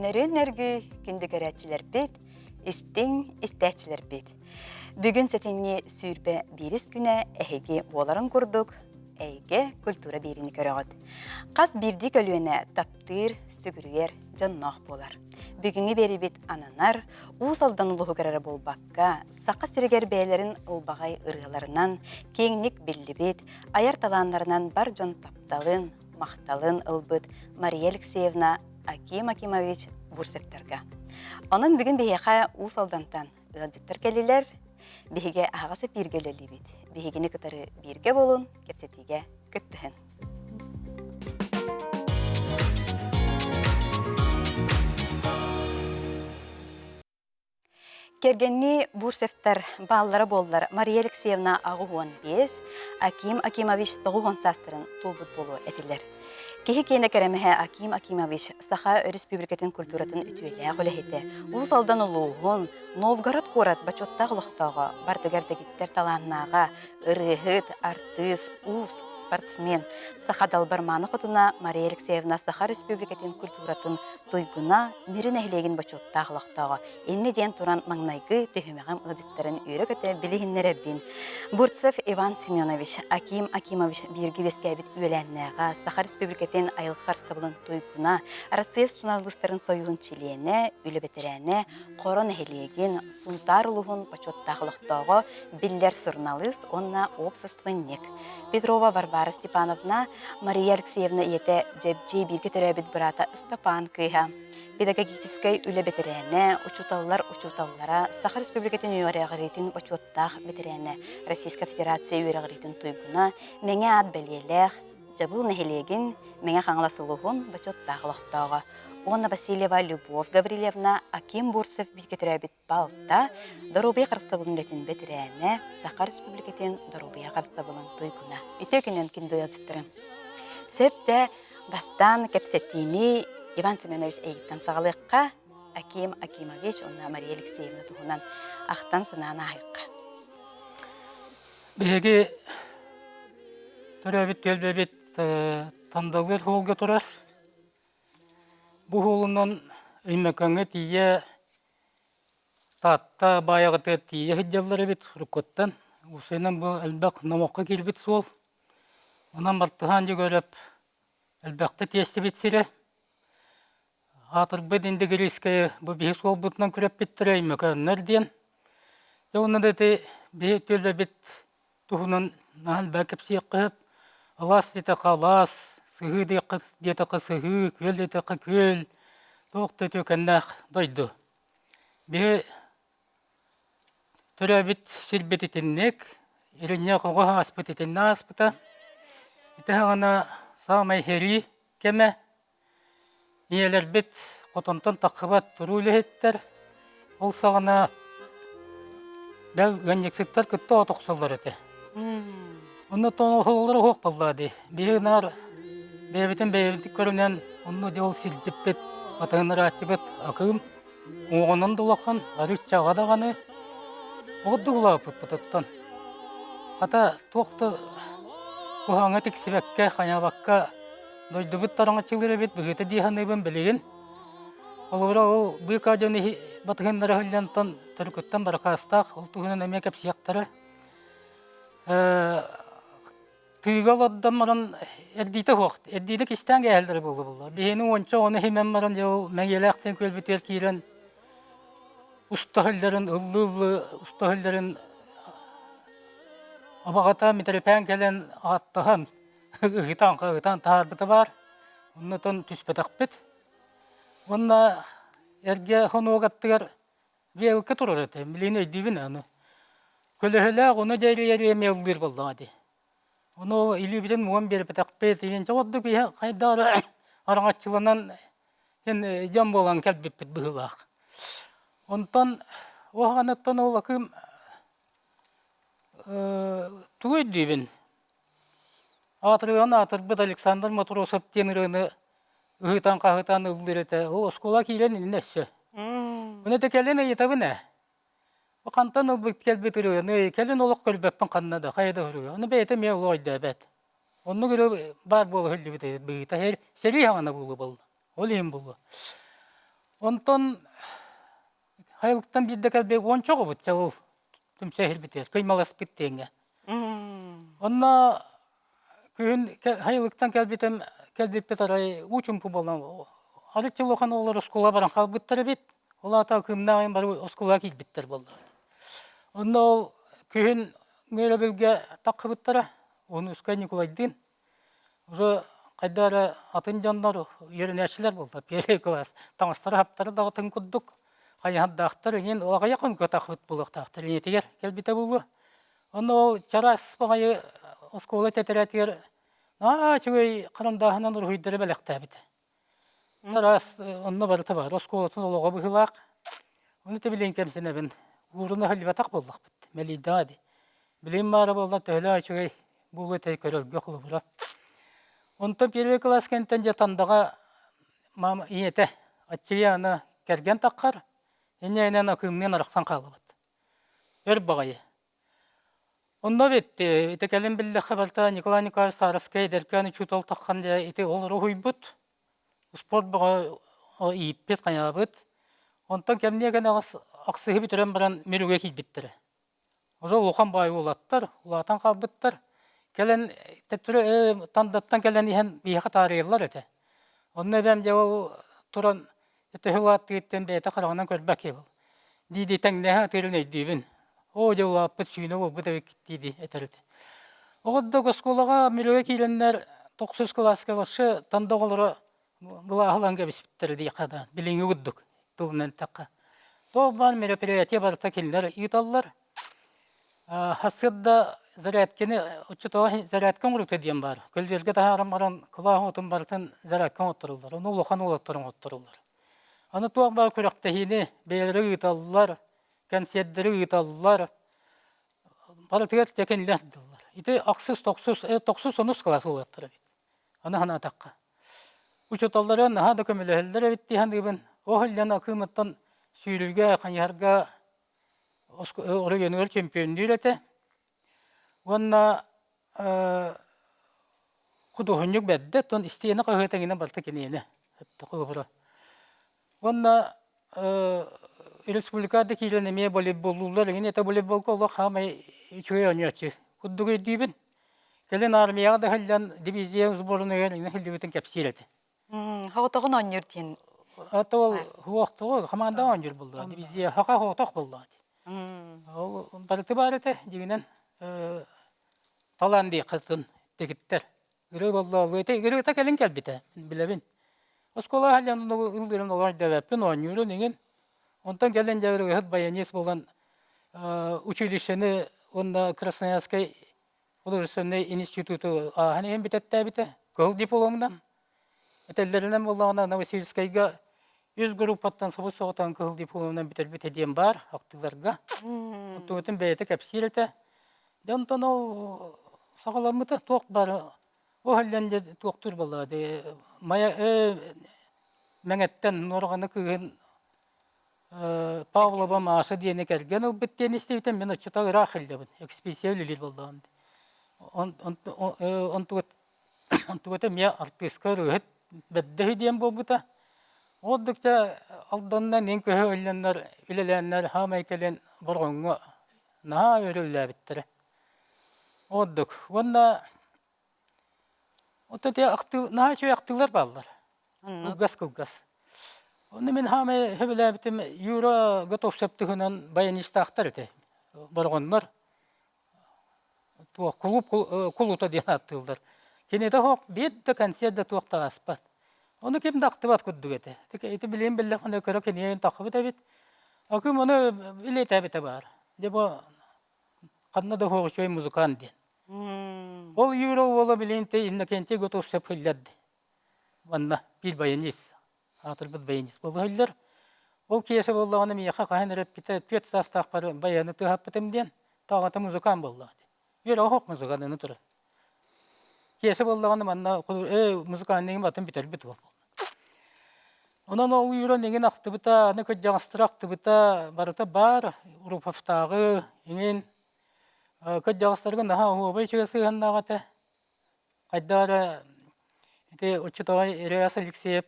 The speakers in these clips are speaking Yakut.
Нөрүн нөргүй күндү көрөөччүлэрбит, истиҥ истээччилэрбит. Бүгүн сэтинньи 21 күнэ эһиги буоларын курдук эйгэ культура биэриини көрөҕүт. Хас биирдии көлүөнэ таптыыр, сүгүрүйэр дьонноох буолар. Бүгүҥҥү биэрибит ананар Уус Алдан улууһугар эрэ буолбакка, Саха сиригэр бэйэлэрин ылбаҕай ырыаларынан киэҥник биллибит, айар талааннарынан бар дьон тапталын, махталын ылбыт Мария Алексеевна Аким Акимович Бурцевтарга. Онон бүгүн биһиэхэ Уус Алдантан ыалдьыттар кэллилэр. Биһиги аһаҕас эпииргэ үлэлиибит. Биһигини кытары бииргэ буолун, кэпсэтиигэ кыттыһын. Кэргэннии Бурцевтар бааллара буоллар Мария Алексеевна 85, Аким Акимович 90 саастарын туолбут буолуо этилэр. Киһи киэнэ кэрэмэһэ Аким Акимович Саха Өрөспүүбүлүкэтин культуратын үтүөлээх үлэһитэ, Уус Алдан улууһун, Новгород куорат бочуоттаах олохтооҕо, бардыгар дэгиттэр талааннааҕа, ырыаһыт, артыыс, уус, спортсмен, саха далбар мааны хотуна Мария Алексеевна Саха Өрөспүүбүлүкэтин культуратын туйгуна, Мүрү нэһилиэгин бочуоттаах олохтооҕо. Иннэ диэн туран маҥнайгы түһүмэҕим ыалдьыттарын үөрэ-көтө билиһиннэрэбин. Бурцев Иван Семенович, Аким Акимович бииргэ үөскээбит үөлээннээҕэ, Саха Республикатын айылҕа харыстабылын туйгуна, Россия суруналыыстарын сойууһун чилиэнэ, үлэ бэтэрээнэ, Хоро нэһилиэгин, Сунтаар улууһун бочуоттаах олохтооҕо, биллэр суруналыыс уонна уопсастыбанньык. Петрова Варвара Степановна, Мария Алексеевна ийэтэ Дьэбдьиэй бииргэ төрөөбүт быраата Ыстапаан кыыһа. Педагогическай үлэ бэтэрээнэ, учууталлар учууталлара, Саха Республикатын үөрэҕириитин бочуоттаах бэтэрээнэ, Российскай Федерация үөрэҕириитин туйгуна, Мэҥэ аат бэлиэлээх, Дьабыл нэһилиэгин Мэҥэ Хаҥалас улууһун бочуоттаах олохтооҕо уонна Васильева Любовь Гаврильевна Аким Бурцев бииргэ төрөөбүт балта, доруобуйа харыстабылын үлэтин бэтэрээнэ, Саха Республикатын доруобуйа харыстабылын туйгуна. Үтүө күнүнэн күндү ыалдьыттарым. Сөп дьэ, бастаан кэпсэтиини Иван Семенович эйигиттэн саҕалыахха, Аким Акимович уонна Мария Алексеевна туһунан ахтан-санаан ааһыахха. Биһиги төрөөбүт түөлбэбит Тандалыыр суолга турар. Бу суолунан Өймөкөөҥҥө тиийэ Таатта Баайаҕатыгар тиийэ сылдьаллар эбит уруккуттан. Уопсайынан бу элбэх номоххо киирбит суол. Онон балтыһаан Дьөгүөрэп элбэхтэ тиэстибит сирэ. Аатырбыт Индигирийскэйи бу биһи суолбутунан күрэппиттэрэ Өймөкөөннөр диэн. Дьэ уонна да ити биһи түөлбэбит туһунан наһаа элбэҕи кэпсиэххэ сөп. Алаас диэтэххэ алаас, сыһыы диэтэххэ сыһыы, күөл диэтэххэ күөл, туох да үтүөкэннээх дойду. Биһи төрөөбүт сирбит итинник, иринньэх оҕо ааспыт итиннэ ааспыта. Ити саҕана саамай сэрии кэмэ. Ийэлэрбит хотонтон таххыбат туруу үлэһиттэр. Ол саҕана бэл ыанньыксыттар кытта от охсоллор этэ. Онно оһоллоро суох буоллаҕа дии. Биһиги наар бэйэбитин бэйэбитин көрүнэн онно дьэ ол сирдьиппит, батыһыннарааччыбыт Акыым уҥуоҕунан да улахан, арыыччаҕа даҕаны ордук улааппыппытыттан. Хата туох да куһаҕаҥҥа тиксибэккэ, хайаабакка дойдубут тараҥаччылыыр эбит быһыыта дии саныыбын билигин. Холобура ол быыкаа дьон батыһыннара сылдьантан төрүкүттэн баракаастаах, ол туһунан эмиэ кэпсиэхтэрэ. Тыыга олордон баран эрдиитэ суох, эрдиитэ кистээн кээһэллэрэ буолла буолла. Биһини уонча оҕону иһимэн баран дьэ ол Мэҥиэлээхтэн күөлбүтүгэр киирэн уста сылдьарын, ыллыы-ыллыы уста сылдьарын абаҕата Митэрэпээн кэлэн ааттаһан ыһытан-хаһытан таһаарбыта баар. Оннотон түспэтэхпит. Уонна эргэ хонуок аттыгар Белка турар этэ, билигин өйдүүбүн аны. Көлөһөлөөх ону дьэрийэр эмиэ ыллыыр буоллаҕа дии. Ону ол илиибитин муҥан биэрбэтэхпит, иһинчэ курдук иһэ хайдах эрэ араҥаччыланан эн дьон буолан кэлбиппит быһыылаах. Онтон уоһаҕаныттан ол акыым тугу өйдүүбүн? Аатырыан аатырбыт Александр Матросов диэн ырыаны ыһыытан-хаһыытаан ыллыыр этэ. Ол оскуола киирэн иннинэ өссө. Ону этэ кэлин ыйытабын ээ. Бу хантан ылбыт кэлбит ырыаны, кэлин олох көрбөппүн ханна да, хайа да ырыа. Ону бэйэтэ эмиэ олох өйдөөбөт. Оннук ырыа баар буола сылдьыбыт эбит быһыыта. Сэрии саҕана буолуо буолла. Ол иһин буолуо. Онтон Хайылыктан биирдэ кэлбит уонча оҕобут чэ ол түмсэ иһирбитигэр кыймаласпыт диэҥҥэ. Онно күһүн Хайылыктан кэлбитим кэлбиппит арай уу чумпу буолан арыччы улахан оҕолор оскуола баран хаалбыттар эбит. Ол аата кыымнаах бары оскуолаҕа киирбиттэр буоллаҕа. Онно ол күһүн үөрэбилгэ таххыбыттара. Онуска Ньукулайдыын Уже хайдах эрэ атын дьоннор үөрэнээччилэр буолла первый класс таҥастара-саптара да атын курдук хайыһардаахтар эҥин аҕыйах хонукка буолуохтаахтар ийэтигэр кэлбитэ буолуо. Онно ол чараас баҕайы оскуола тэтэрээтигэр наһаа үчүгэй харандааһынан уруһуйдары бэлэхтээбитэ. Араас онно барыта баар. Оскуолатын олоҕо быһыылаах. Ону да билигин кэмсинэбин. Ууруна сылдьыбатах буоллахпыт. Мэлийдэҕэ дии. Билигин баара буоллар төһөлөөх үчүгэй буолуо этэй көрөргө холобура. Онтон первый класс кэнниттэн дьэ Тандаҕа мама ийэтэ аччыйа аны кэргэн таххар, инньэ Акыымныын арахсан хаалабыт. Өр баҕайы. Онно эбит ити кэлин биллэххэ барыта Николай Николаевич Староскай эдэркээн учуутал таххан дьэ ити олоро уһуйбут, спорт бөҕө ииппит, хайаабыт. Онтон кэмниэ кэнэҕэс ахсыһы бүтэрэн баран Мүрүгэ киирбиттэрэ. Уже улахан баай уолаттар улаатан хаалбыттар. Кэлэн төттөрү Тандаттан кэлэн иһэн биһиэхэ таарыйаллар этэ. Онно эбээм дьэ ол туран Төһө улааттыгыттан бэйэтэ хараҕынан көрбөт киһи буол. Дии-дии тэҥнэһэ атыырын өйдүүбүн. Оо, дьэ улааппыт сүүнэ буолбут эбиккит дии-дии этэр этэ. Оҕо оскуолаҕа Мүрүгэ киирэннэр тохсус кылааска вообще Танда оҕолоро былааһы ылан кэбиспиттэрэ диэххэ да билиҥҥи курдук тылынан эттэххэ. Туох баар мероприятие барыта кинилэр ыыталлар. Сарсыарда зарядканы оччотооҕу зарядка оҥорута диэн баар. Көлүөргэ таһааран баран кылаах отун барытын зарядка оҥотторуллар. Ону улахан уолаттар оҥотторуллар. Аны туох баар күрэхтэһиини бэйэлэрэ ыыталлар, кэнсиэрдэри ыыталлар. Барытыгар дьэ кинилэр ыыталлар. Ити ахсыс, тохсус, тохсус онус кылаас уолаттар эбит. Аны санаатахха. Учууталлара наһаа да көмөлөһөллөр эбит дии саныыбын. Ол иһин Акыымыттан сүүрүүгэ, хайыһарга оройуонугар чемпионнүүр этэ уонна худуоһунньук бэрдэ, оттон истиэнэ хаһыата эҥинэ барыта киниэнэ холобура. Уонна республикаҕа да киирэн эмиэ волейболлууллар эҥин этэ волейболга олох хаамай үчүгэй оонньооччу курдук өйдүүбүн. Кэлин армияҕа да сылдьан дивизия сборунайыгар эҥин сылдьыбытын кэпсиир этэ. Соҕотоҕун оонньуур диэн. Это ол хуохтугу команда оонньуур булла. Дивизия хака хоотох булла. Ол барыты бар этэ дьиҥинэн талаан диэххэ сын дэгиттэр. Ырыы болла ити ырыата кэлин кэлбитэ билэбин. Оскуола халлан ыллыырын олор дэбэппин оонньуурун иҥин. Онтон кэлин дьэ ырыаһыт баянист буолан училищены уонна Красноярскай художественнай институту ааһан иһэн бүтэттээбитэ. Кыһыл дипломунан. Этэллэринэн буоллаҕына Новосибирскайга үс группаттан собус соҕотон кыһыл дипломунан бүтэрбитэ диэн баар ахтыыларга. Онтугутун бэйэтэ кэпсиир этэ. Дьэ онтон ол саҕаламмыта туох баар ол иһиллэн дьэ туохтуур буоллаҕа дии Майа Мэҥэттэн Нуораҕана кыыһын Павлова Маша диэни кэргэн ылбыт диэн истибитим, мин оччото ыраах сылдьабын, экспедиция үлэлиир буоллаҕым. Онтугата эмиэ артыыска ырыаһыт бэрдэ үһү диэн буолбута. Ол дьэ Алданынан иҥ көһө ылланнар, үлэлээннэр хаамай кэлин Борҕоҥҥо наһаа өр үлэлээбиттэрэ. Ордук. Уонна Оттон ити ахтыы наһаа үчүгэй ахтыылар бааллар. Кылгас-кылгас. Онно мин хаамай сөбүлээбитим Юра Готовцев туһунан баянистаахтар этэ. Бороҕоннор туох кулууп кулута диэн ааттыыллар. Кинитэ суох биир да концерт да туох да ааспат. Ону ким да ахтыбат курдук этэ. Ити билигин биллэхпинэ көрө киниэн таххыбыт эбит. Акым ону илиэтээбитэ баар. Дьэ бу ханна да суох үчүгэй музыкант диэн. Ол Юра уола билигин Иннокентий Готовцев һыллар Манна биир баянист, аатырбыт баянист буола сылдьар. Ол киэсэ буоллаҕына миэхэ хаһан эрэ эппитэ түөрт саастаахпар баяны тыаһаппытым диэн, таҕата музыкант буоллаҕа дии. Үөрэ оһох музыканын турар. Киэсэ буоллаҕына манна музыкальныйым атын бүтэрбит уол. Онон ол Юра эҥин ахтыбыта, аны кырдьаҕастара ахтыбыта барыта баар, Руфовтааҕы эҥин Кырдьаҕастарга наһаа оһуобай үчүгэй сыһыаннаах этэ. Хайдах эрэ ити оччотооҕу Реас Алексеев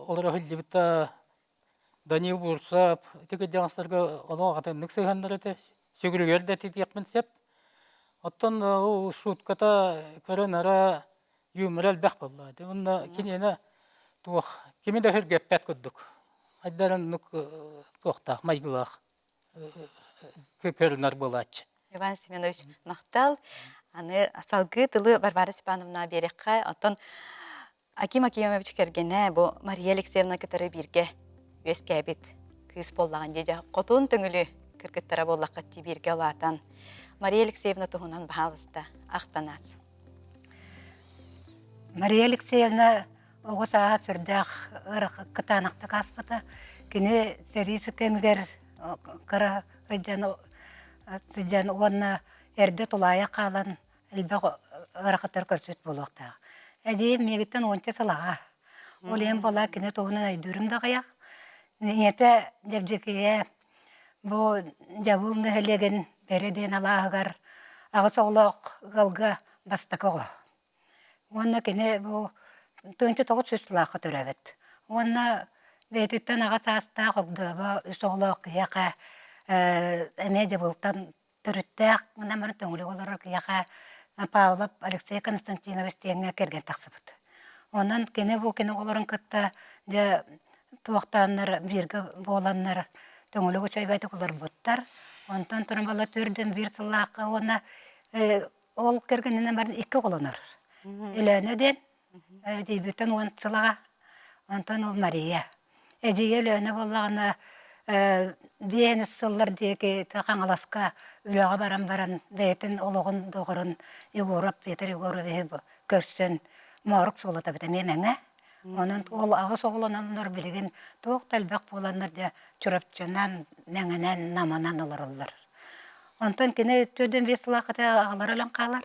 олоро сылдьыбыта. Данил Бурцев ити кырдьаҕастарга олох атыннык сыһыаннар этэ. Сүгүрүгэр да этитиэхпин сөп. Оттон ол шутката көрө-нара юмора элбэх буолла. Уонна киниэнэ туох кими да өһүргэппэт курдук. Хайдах оннук туохтаах майгылаах көрүнэр буолааччы. Иван Семенович махтал. Аны салгыы тылы Варвара Степановна биэриэххэ. Оттон Аким Акимович кэргэнэ бу Мария Алексеевна кытары бииргэ үөскээбит кыыс буоллаҕын дии дьэ хотун төҥүлү кыргыттара буоллаххыт дии бииргэ улаатан Мария Алексеевна туһунан баһаалыста ахтанаат. Мария Алексеевна оҕо сааһа сүрдээх кытаанахтык ааспыта. Кини сэрии кэмигэр кыра сылдьан сылдьан уонна эрдэ тулаайах хаалан элбэх ыарахаттары көрсүбүт буолуохтаах. Эдьиийим миигиттэн уонча сыл аҕа. Ол иһин буоллар кини туһунан өйдүүрүм да аҕыйах. Ийэтэ Дьэбдьикийэ бу Дьабыыл нэһилиэгин Бэрэ диэн алааһыгар аҕыс оҕолоох ыалга бастакы оҕо. Уонна кини бу 1900 сыллаахха төрөөбүт. Уонна бэйэтиттэн аҕа саастаах огдообо үс оҕолоох киһиэхэ эмиэ Дьабыылтан төрүттээх гынан баран Төҥүлүгэ олорор киһиэхэ Павлов Алексей Константинович диэҥҥэ кэргэн тахсыбыт. Онон кини бу кини оҕолорун кытта дьэ туохтааннар бииргэ буоланнар Төҥүлүгэ үчүгэйдик олорбуттар. Онтон туран буолла төрдүн биир сыллаахха уонна ол кэргэнинэн баран икки оҕолонор. Өлөөнө диэн Эдьиийбиттэн уон сылаҕа, онтон ол Мария. Эдьиийэ Өлөөнө буоллаҕына биэс сыллар диэки Хаҥаласка үлэҕэ баран баран бэйэтин олоҕун доҕорун Егоров Петр Егоровиһы көрсөн Моорук суолата эбит эмиэ Мэҥэ. Онон ол аҕыс оҕолононнор билигин туох да элбэх буоланнар дьэ Чурапчынан, Мэҥэнэн, Наманан олороллор. Онтон кини 45 сылаахата аҕалара өлөн хаалар.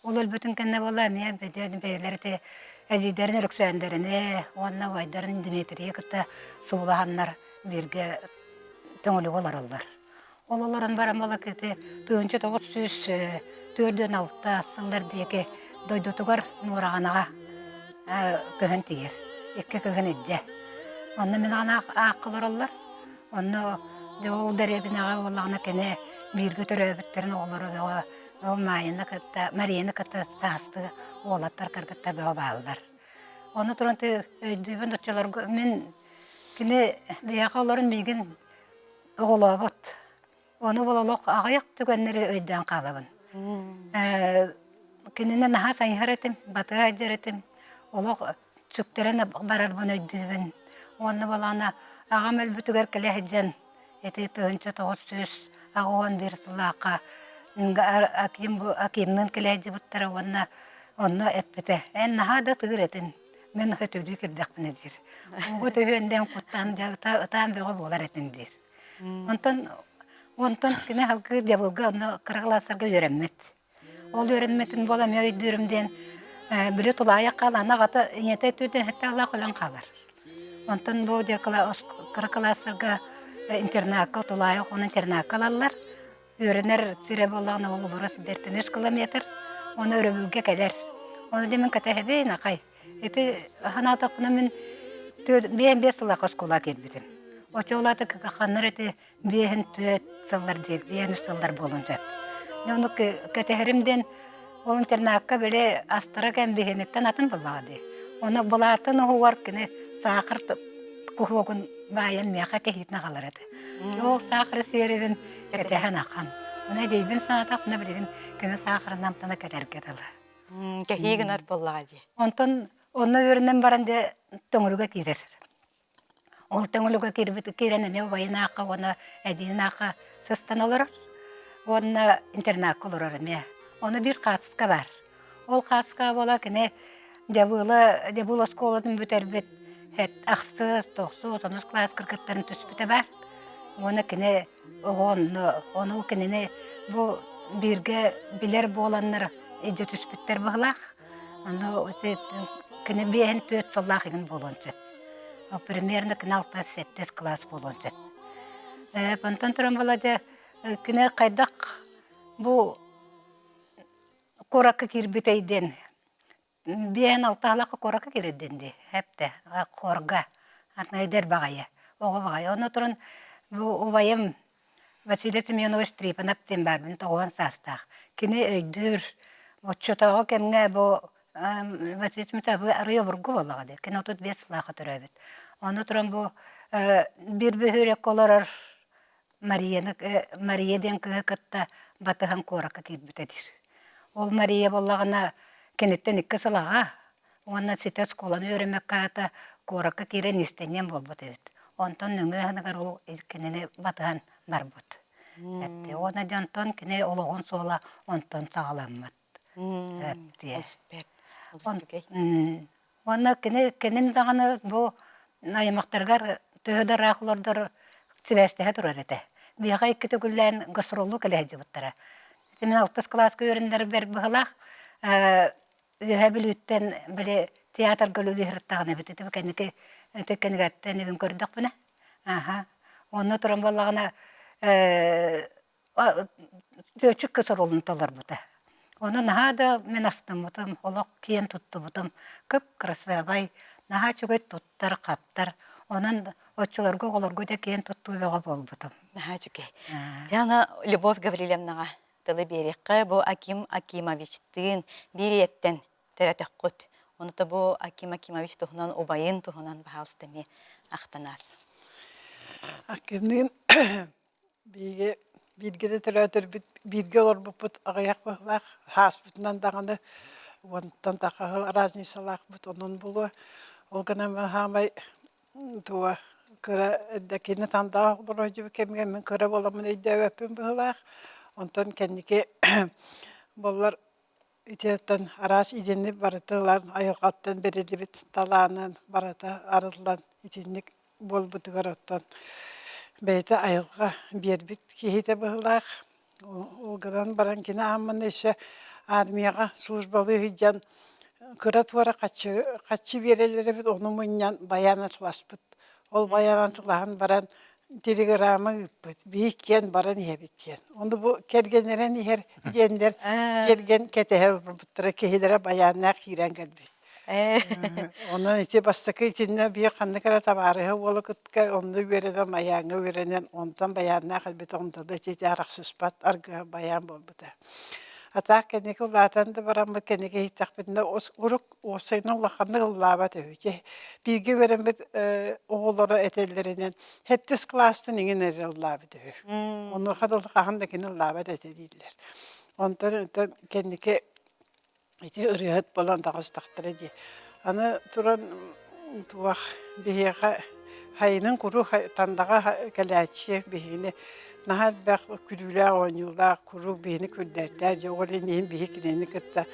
Ол өлбүтүн кэннэ буолла эмиэ бэйэлэр ити эдьиийдэрин Өрөксөөндөрүнэ уонна убайдарын Дмитрийи кытта суулаһаннар бииргэ Төҥүлүгэ олороллор. Ол олорон баран буолла ити 1946 сыллар диэки дойдутугар Нуораҕанаҕа көһөн тиийэр. Икки кыһын илдьэ. Онно мин аахха олороллор. Онно дьэ ол дэриэбинэҕэ буоллаҕына кини бииргэ төрөөбүттэрин оҕолоро бөҕө Ол Маайаны кытта, Марияны кытта саастыы уолаттар, кыргыттар бөҕө бааллар. Ону туран өйдүүбүн оччолорго мин кини биһиэхэ олорон миигин оҕолообут. Ону ол олох аҕыйах түгэннэри өйдөөн хаалабын. Кинини наһаа сайыһар этим, батыһа сылдьар этим. Олох сүктэрэн барарбын өйдүүбүн. Уонна балаана аҕам өлбүтүгэр кэлэ сылдьан Ити 1981 сыллаахха Аким Акимныын кэлээдьибиттэрэ уонна онно эппитэ: «Эн наһаа да ытыыр этин, мин өтөлүү кирдэхпинэ» диир. Ууга түһүөн диэн куттаан ытаан бөҕө буолар этин диир. Онтон онтон кини салгыы дьабылга онно кыра кылаастарга үөрэммит. Ол үөрэммитин буола эмиэ өйдүүрүм диэн били тулаайах хаалан аҕата ийэтэ түүтүн алаах өлөн хаалар. Онтон бу кыра кылаастарга интернакка тулаайах ону интернакка ылаллар. Үөрэнэр сирэ буоллаҕына ол олоро сирдэртэн үс километр. Ону өрөбүлгэ кэлэр. Ону дьэ мин кэтэһэбин акай. Ити санаатахпына мин биэс биэс сыллаах оскуола киирбитим. Оччолоото ханнар ити биэһин түөрт сыллар диир, биэһин үс сыллар буолуон сөп. Дьэ ону кэтэһэрим диэн ол интернакка били астара кэмбиһиниттэн атын буоллаҕа дии. Ону былаатын уһугар кини саахар куһуогун баайан миэхэ кэһиитин аҕалар этэ. Ол саахары сиэрибин кэтэһэн ахан. Ону эдьиийбин санаатахпына билигин кини саахарын амтана кэлэргэ дылы. Кэһии гынар буоллаҕа дии. Онтон онно үөрэнэн баран дьэ Төҥүлүгэ киирэр. Ол Төҥүлүгэ киирбит киирэн эмиэ убайын аахха уонна эдьиийин аахха сыстан олорор уонна интернакка олорор эмиэ. Ону биир хаацка баар. Ол хаацка буола кини Дьабыыла Дьабыыл оскуолатын бүтэрбит ахсыс, тохсус, онус кылаас кыргыттарын түспүтэ баар. Уонна кини оҕо онно ону кинини бу бииргэ билэр буоланнар илдьэ түспүттэр быһыылаах. Ону кини биэһин түөрт сыллаах игин буолуон сөп. Примерно кини алтыс сэттис кылаас буолуон сөп. Онтон туран Володя кини хайдах бу куоракка киирбитэй диэн биэһин алтаалаахха куоракка киирэрдин дии эптэ хорга ардайдар баҕайы. оҕо баҕайы. Онно туран бу убайым Василий Семенович Трифонов диэн баарбын 90 саастаах. Кини өйдүүр оччотооҕу кэмҥэ бу Василий Семенович арыый обургу буоллаҕа дии. Кини 35 сыллаахха төрөөбүт. Онно туран бу биир бөһүөлэккэ олорор Марияны Мария диэн кыыһы кытта батыһан куоракка киирбитэ диир. Ол Мария буоллаҕына киниттэн икки сыл аҕа уонна ситэ оскуоланы үөрэммэккэ аата куоракка киирэн иистэнньэҥ буолбут эбит. Онтон нөҥүө аһыныгар ол кинини батыһан барбыт. Эптиэ. Уонна дьэ онтон кини олоҕун суола онтон саҕаламмыт. Эптиэ. Уонна кини кэнин даҕаны бу аймахтарыгар төһө да ыраах олордор сибээстэһэ турар этэ. Биһиэхэ икки төгүллээн гастроллуу кэлэ сылдьыбыттара. Ити мин алтыс кылааска үөрэнэрбэр быһылаах Үөһээ Бүлүүттэн били театрга үлэлии сырыттаҕына эбит ити кэнники ити кинигэттэн бүгүн көрдөхпүнэ аха онно туран буоллаҕына лүөччүк кыс оруолун толорбута. Ону наһаа да мин астыммытым, олох киэн туттубутум. Кып-кырасыабай, наһаа үчүгэй туттар-хаптар. Онон оччолорго оҕолорго да киэн туттуу бөҕө буолбутум. Наһаа үчүгэй. Диана Любовь Гаврильевнаҕа тылы биэриэххэ бу Аким Акимовичтыын биир ийэттэн төрөтөххүт. Ону то бу Аким Акимович туһунан убайын туһунан баһаалыста эмиэ ахтан аас. Акимныын биһиги бииргэ да төрөөтөрбүт, бииргэ олорбуппут аҕыйах быһыылаах, ааспытынан даҕаны уонтан тахха разницалаахпыт онон булуо. Ол гынан хаамай туга кыра эрдэ кини тандаах олорор кэмҥэ мин кыра буоламмын өйдөөбөппүн быһыылаах. Онтон кэнники буоллар итиэттэн араас идэни барыта ылан айылҕаттан бэриллибит талаанын барыта арыллан итинник буолбутугар оттон бэйэтэ айылҕа биэрбит киһитэ быһыылаах. Ол гынан баран кини ааммын өссө армияҕа службалыы сылдьан кыра туора хаччы хаччы биэрэллэр эбит, ону мунньан байаан атыласпыт. Ол байаан атылаһан баран телеграмма ыыппыт, биһик киэн баран иһэбит диэн. Ону бу кэргэннэрэн иһэр диэннэр кэргэн кэтэһэ олорбуттара киһилэрэ байааннаах киирэн кэлбит. Онон ити бастакы итиннэ биир ханнык эрэ табаарыһа уола кытта онно үөрэнэн байааҥҥа үөрэнэн онтон байааннаах элбэтэ онто да ити арахсыспат аргыһа байаан буолбута. А так кэнники улаатан да бараммыт кэнники иһиттэхпитинэ урук уопсайынан улаханнык ыллаабат үһү. Чэ бииргэ үөрэммит оҕолоро этэллэринэн сэттис кылаастан иҥин эрэ ыллаабыт үһү. Онуоха дылы хаһан да кини ыллаабат этэ дииллэр. Онтон кэнники Ити ырыаһыт буолан таҕыстахтара дии. Аны туран туох биһиэхэ хайынын куруук Тандаҕа кэлээччи биһигини наһаа элбэх күлүүлээх оонньуулаах куруук биһини күллэрдээр дьэ ол иһин биһи кинини кытта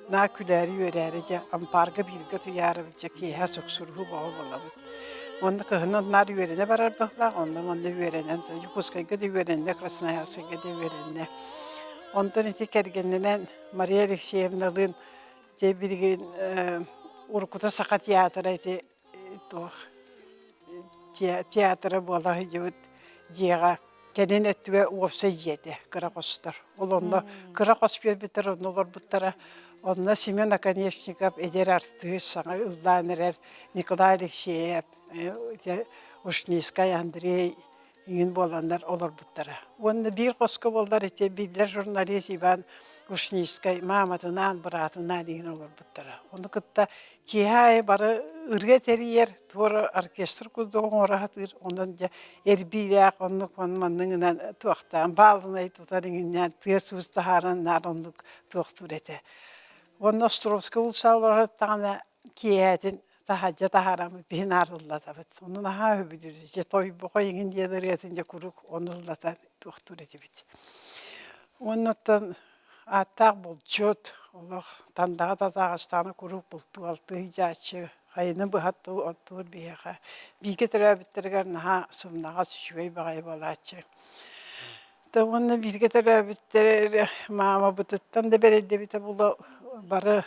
наа күлээри үөрээри дьэ ампаарга бииргэ утуйаарыбыт дьэ киэһэ суксуруһуу бөҕө буолабыт. Уонна кыһынын наар үөрэнэ барар быһыылаах онно манна үөрэнэн Дьокуускайга да үөрэннэ Красноярскайга да үөрэннэ. Онтон ити кэргэнинэн Мария Алексеевналыын дьэ билигин уруккута Саха театра ити туох театра буола сылдьыбыт дьиэҕэ кэлин өттүгэр уопсай дьиэтэ кыра хостор. Ол онно кыра хос биэрбиттэр онно олорбуттара. Онно Семен Оконешников эдэр артыыс саҥа ыллаан эрэр Николай Алексеев, Ушницкай Андрей иҥин буоланнар олорбуттара. Уонна биир хоско буоллар ити биллэр журналист Иван Ушницкай мааматынаан, быраатынаан иҥин олорбуттара. Ону кытта киэһэ аайы бары ырыа тэрийэр, туора оркестр курдук оҥоро сатыыр, онон дьэ эрбиилээх оннук манныгынан туохтаан баалынай тутар иҥиннээн тыас-уус таһааран наар оннук туохтуур этэ. Уонна Островскай уулусса олорор даҕаны киэһэтин таһырдьа таһаараммыт биһин аарыллатабыт. Ону наһаа үһүбүт дьэ тойбохой иҥин диэн ырыатын дьэ куруук ону ыллатан туохтуур этибит. Уонна оттон ааттаах булчут, олох Тандаҕа татааҕыстаҕына куруук бултуу-алтыы сылдьааччы, хайыны быһа оттуур биһиэхэ. Бииргэ төрөөбүттэригэр наһаа сымнаҕас, үчүгэй баҕайы буолааччы. Да уонна бииргэ төрөөбүттэр маамабытыттан да бэриллибитэ була бары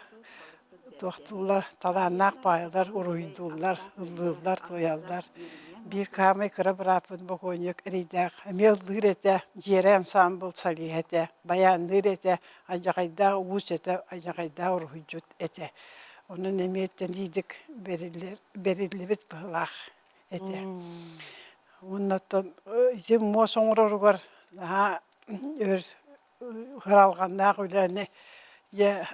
туохтууллар, талааннаах баайылар уруһуйдууллар, ыллыыллар, туойаллар. Биир хаамай кыра бырааппын бокуонньук эрэйдээх эмиэ ыллыыр этэ, дьиэрэ ансаамбыл солиһа этэ, байаанныыр этэ, алдьархайдаах уус этэ, алдьархайдаах уруһуйдьут этэ. Онон эмиэ тэнийдик бэриллибит быһыылаах этэ. Уоннаттан ити муос оҥороругар наһаа өр кыралҕаннаах үлэни дьэ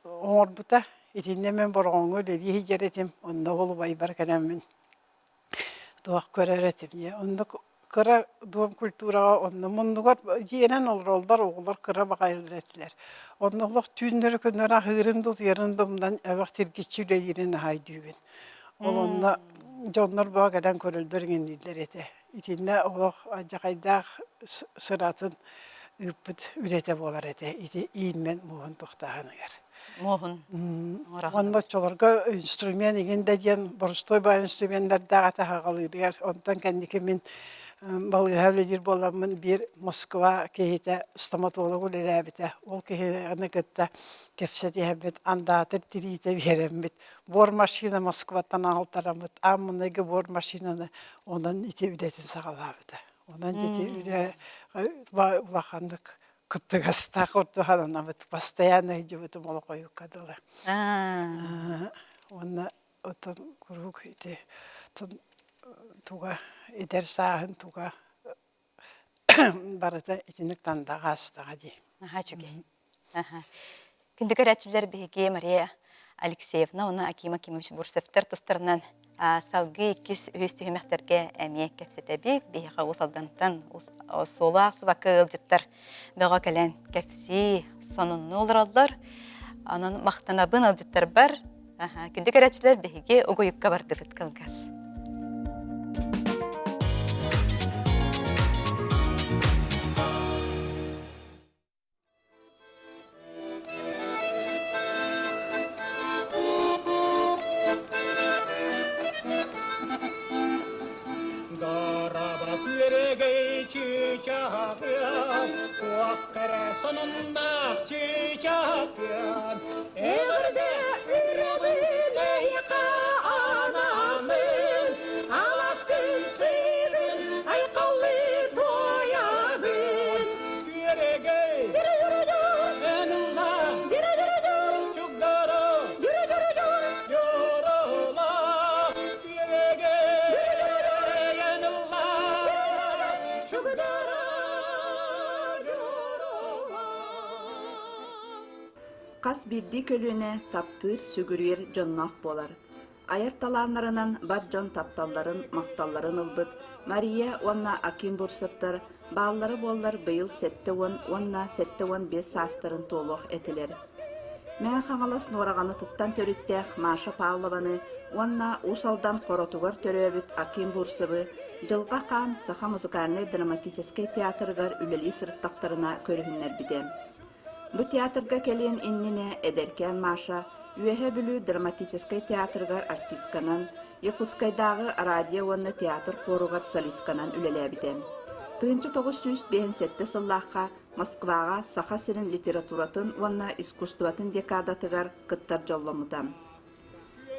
оҥорбута. Итиннэ мин Бороҕоҥҥо үлэлии сылдьар этим. Онно ол убайбар кэлэммин туох көрөр этим. Оннук кыра дом культураҕа онно муннугар дьиэнэн олороллор, оҕолор кыра баҕайылар этилэр. Онно олох түүннэри күннэри аһыырын да утуйарын да умнан элбэх тиргиччи үлэлиирин наһаа өйдүүбүн. Ол онно дьоннор боо кэлэн көрөллөр иҥиннииллэр этэ. Итиннэ олох алдьархайдаах сыратын ыыппыт үлэтэ буолар этэ ити иинмэн муоһун туохтааһыныгар. Муоһун Уонна оччолорго инструмент игин да диэн боростуой баай инструменнардаах этэ аҕалыырыгар. Онтон кэнники мин балыыһа үлэлиир буоламмын биир Москва киһитэ стоматолог үлэлээбитэ. Ол киһини кытта кэпсэтиһэммит, андаатыр тириитэ биэрэммит, бор машина Москваттан аҕалтараммыт, аан маҥнайгы бор машинаны онон ити үлэтин саҕалаабыта. Онон ити үлэ улаханнык кыттыгастаах ордук ананабыт, постоянно сылдьыбытым олохойукка дылы. Уонна оттон куруук ити туга эдэр сааһын туга барыта итинник тандаҕа астаҕа дии. Наһаа үчүгэй. Күндү көрөөччүлэр биһиги Мария Алексеевна уонна Аким Акимович Бурцевтар тустарынан салгыы иккис үһүс түһүмэхтэргэ эмиэ кэпсэтэбит. Биһиэхэ Уус Алдантан суолаах сыбакка ыалдьыттар бөҕө кэлэн кэпсии, сонунну олороллор. Онон махтанабын ыалдьыттарбар. Күндү көрөөччүлэр биһиги угуйукка бардыбыт кылгас. Хас биирдии көлүөнэ таптыыр, сүгүрүйэр дьонноох буолар. Айар талааннарынан бар дьон тапталларын, махталларын ылбыт Мария уонна Аким Бурцевтар бааллара буоллар быйыл 70 уонна 75 саастарын туолуох этилэр. Мэҥэ Хаҥалас Нуораҕанытыттан төрүттээх Маша Павлованы уонна Уус Алдан Хоротугар төрөөбүт Аким Бурцевы Дьылҕа Хаан Саха музыкальнай-драматическай театрыгар үлэлии сырыттахтарына көрүһүннэрбитэ. Бу театрга кэлиэн иннинэ эдэркээн Маша Үөһээ Бүлүү драматическай театрыгар артистканан, Якутскайдааҕы радио уонна театр хуоругар солистканан үлэлээбитэ. 1957 сыллаахха Москваҕа Саха сирин литературатын уонна искусствотын декадатыгар кыттар дьолломмута.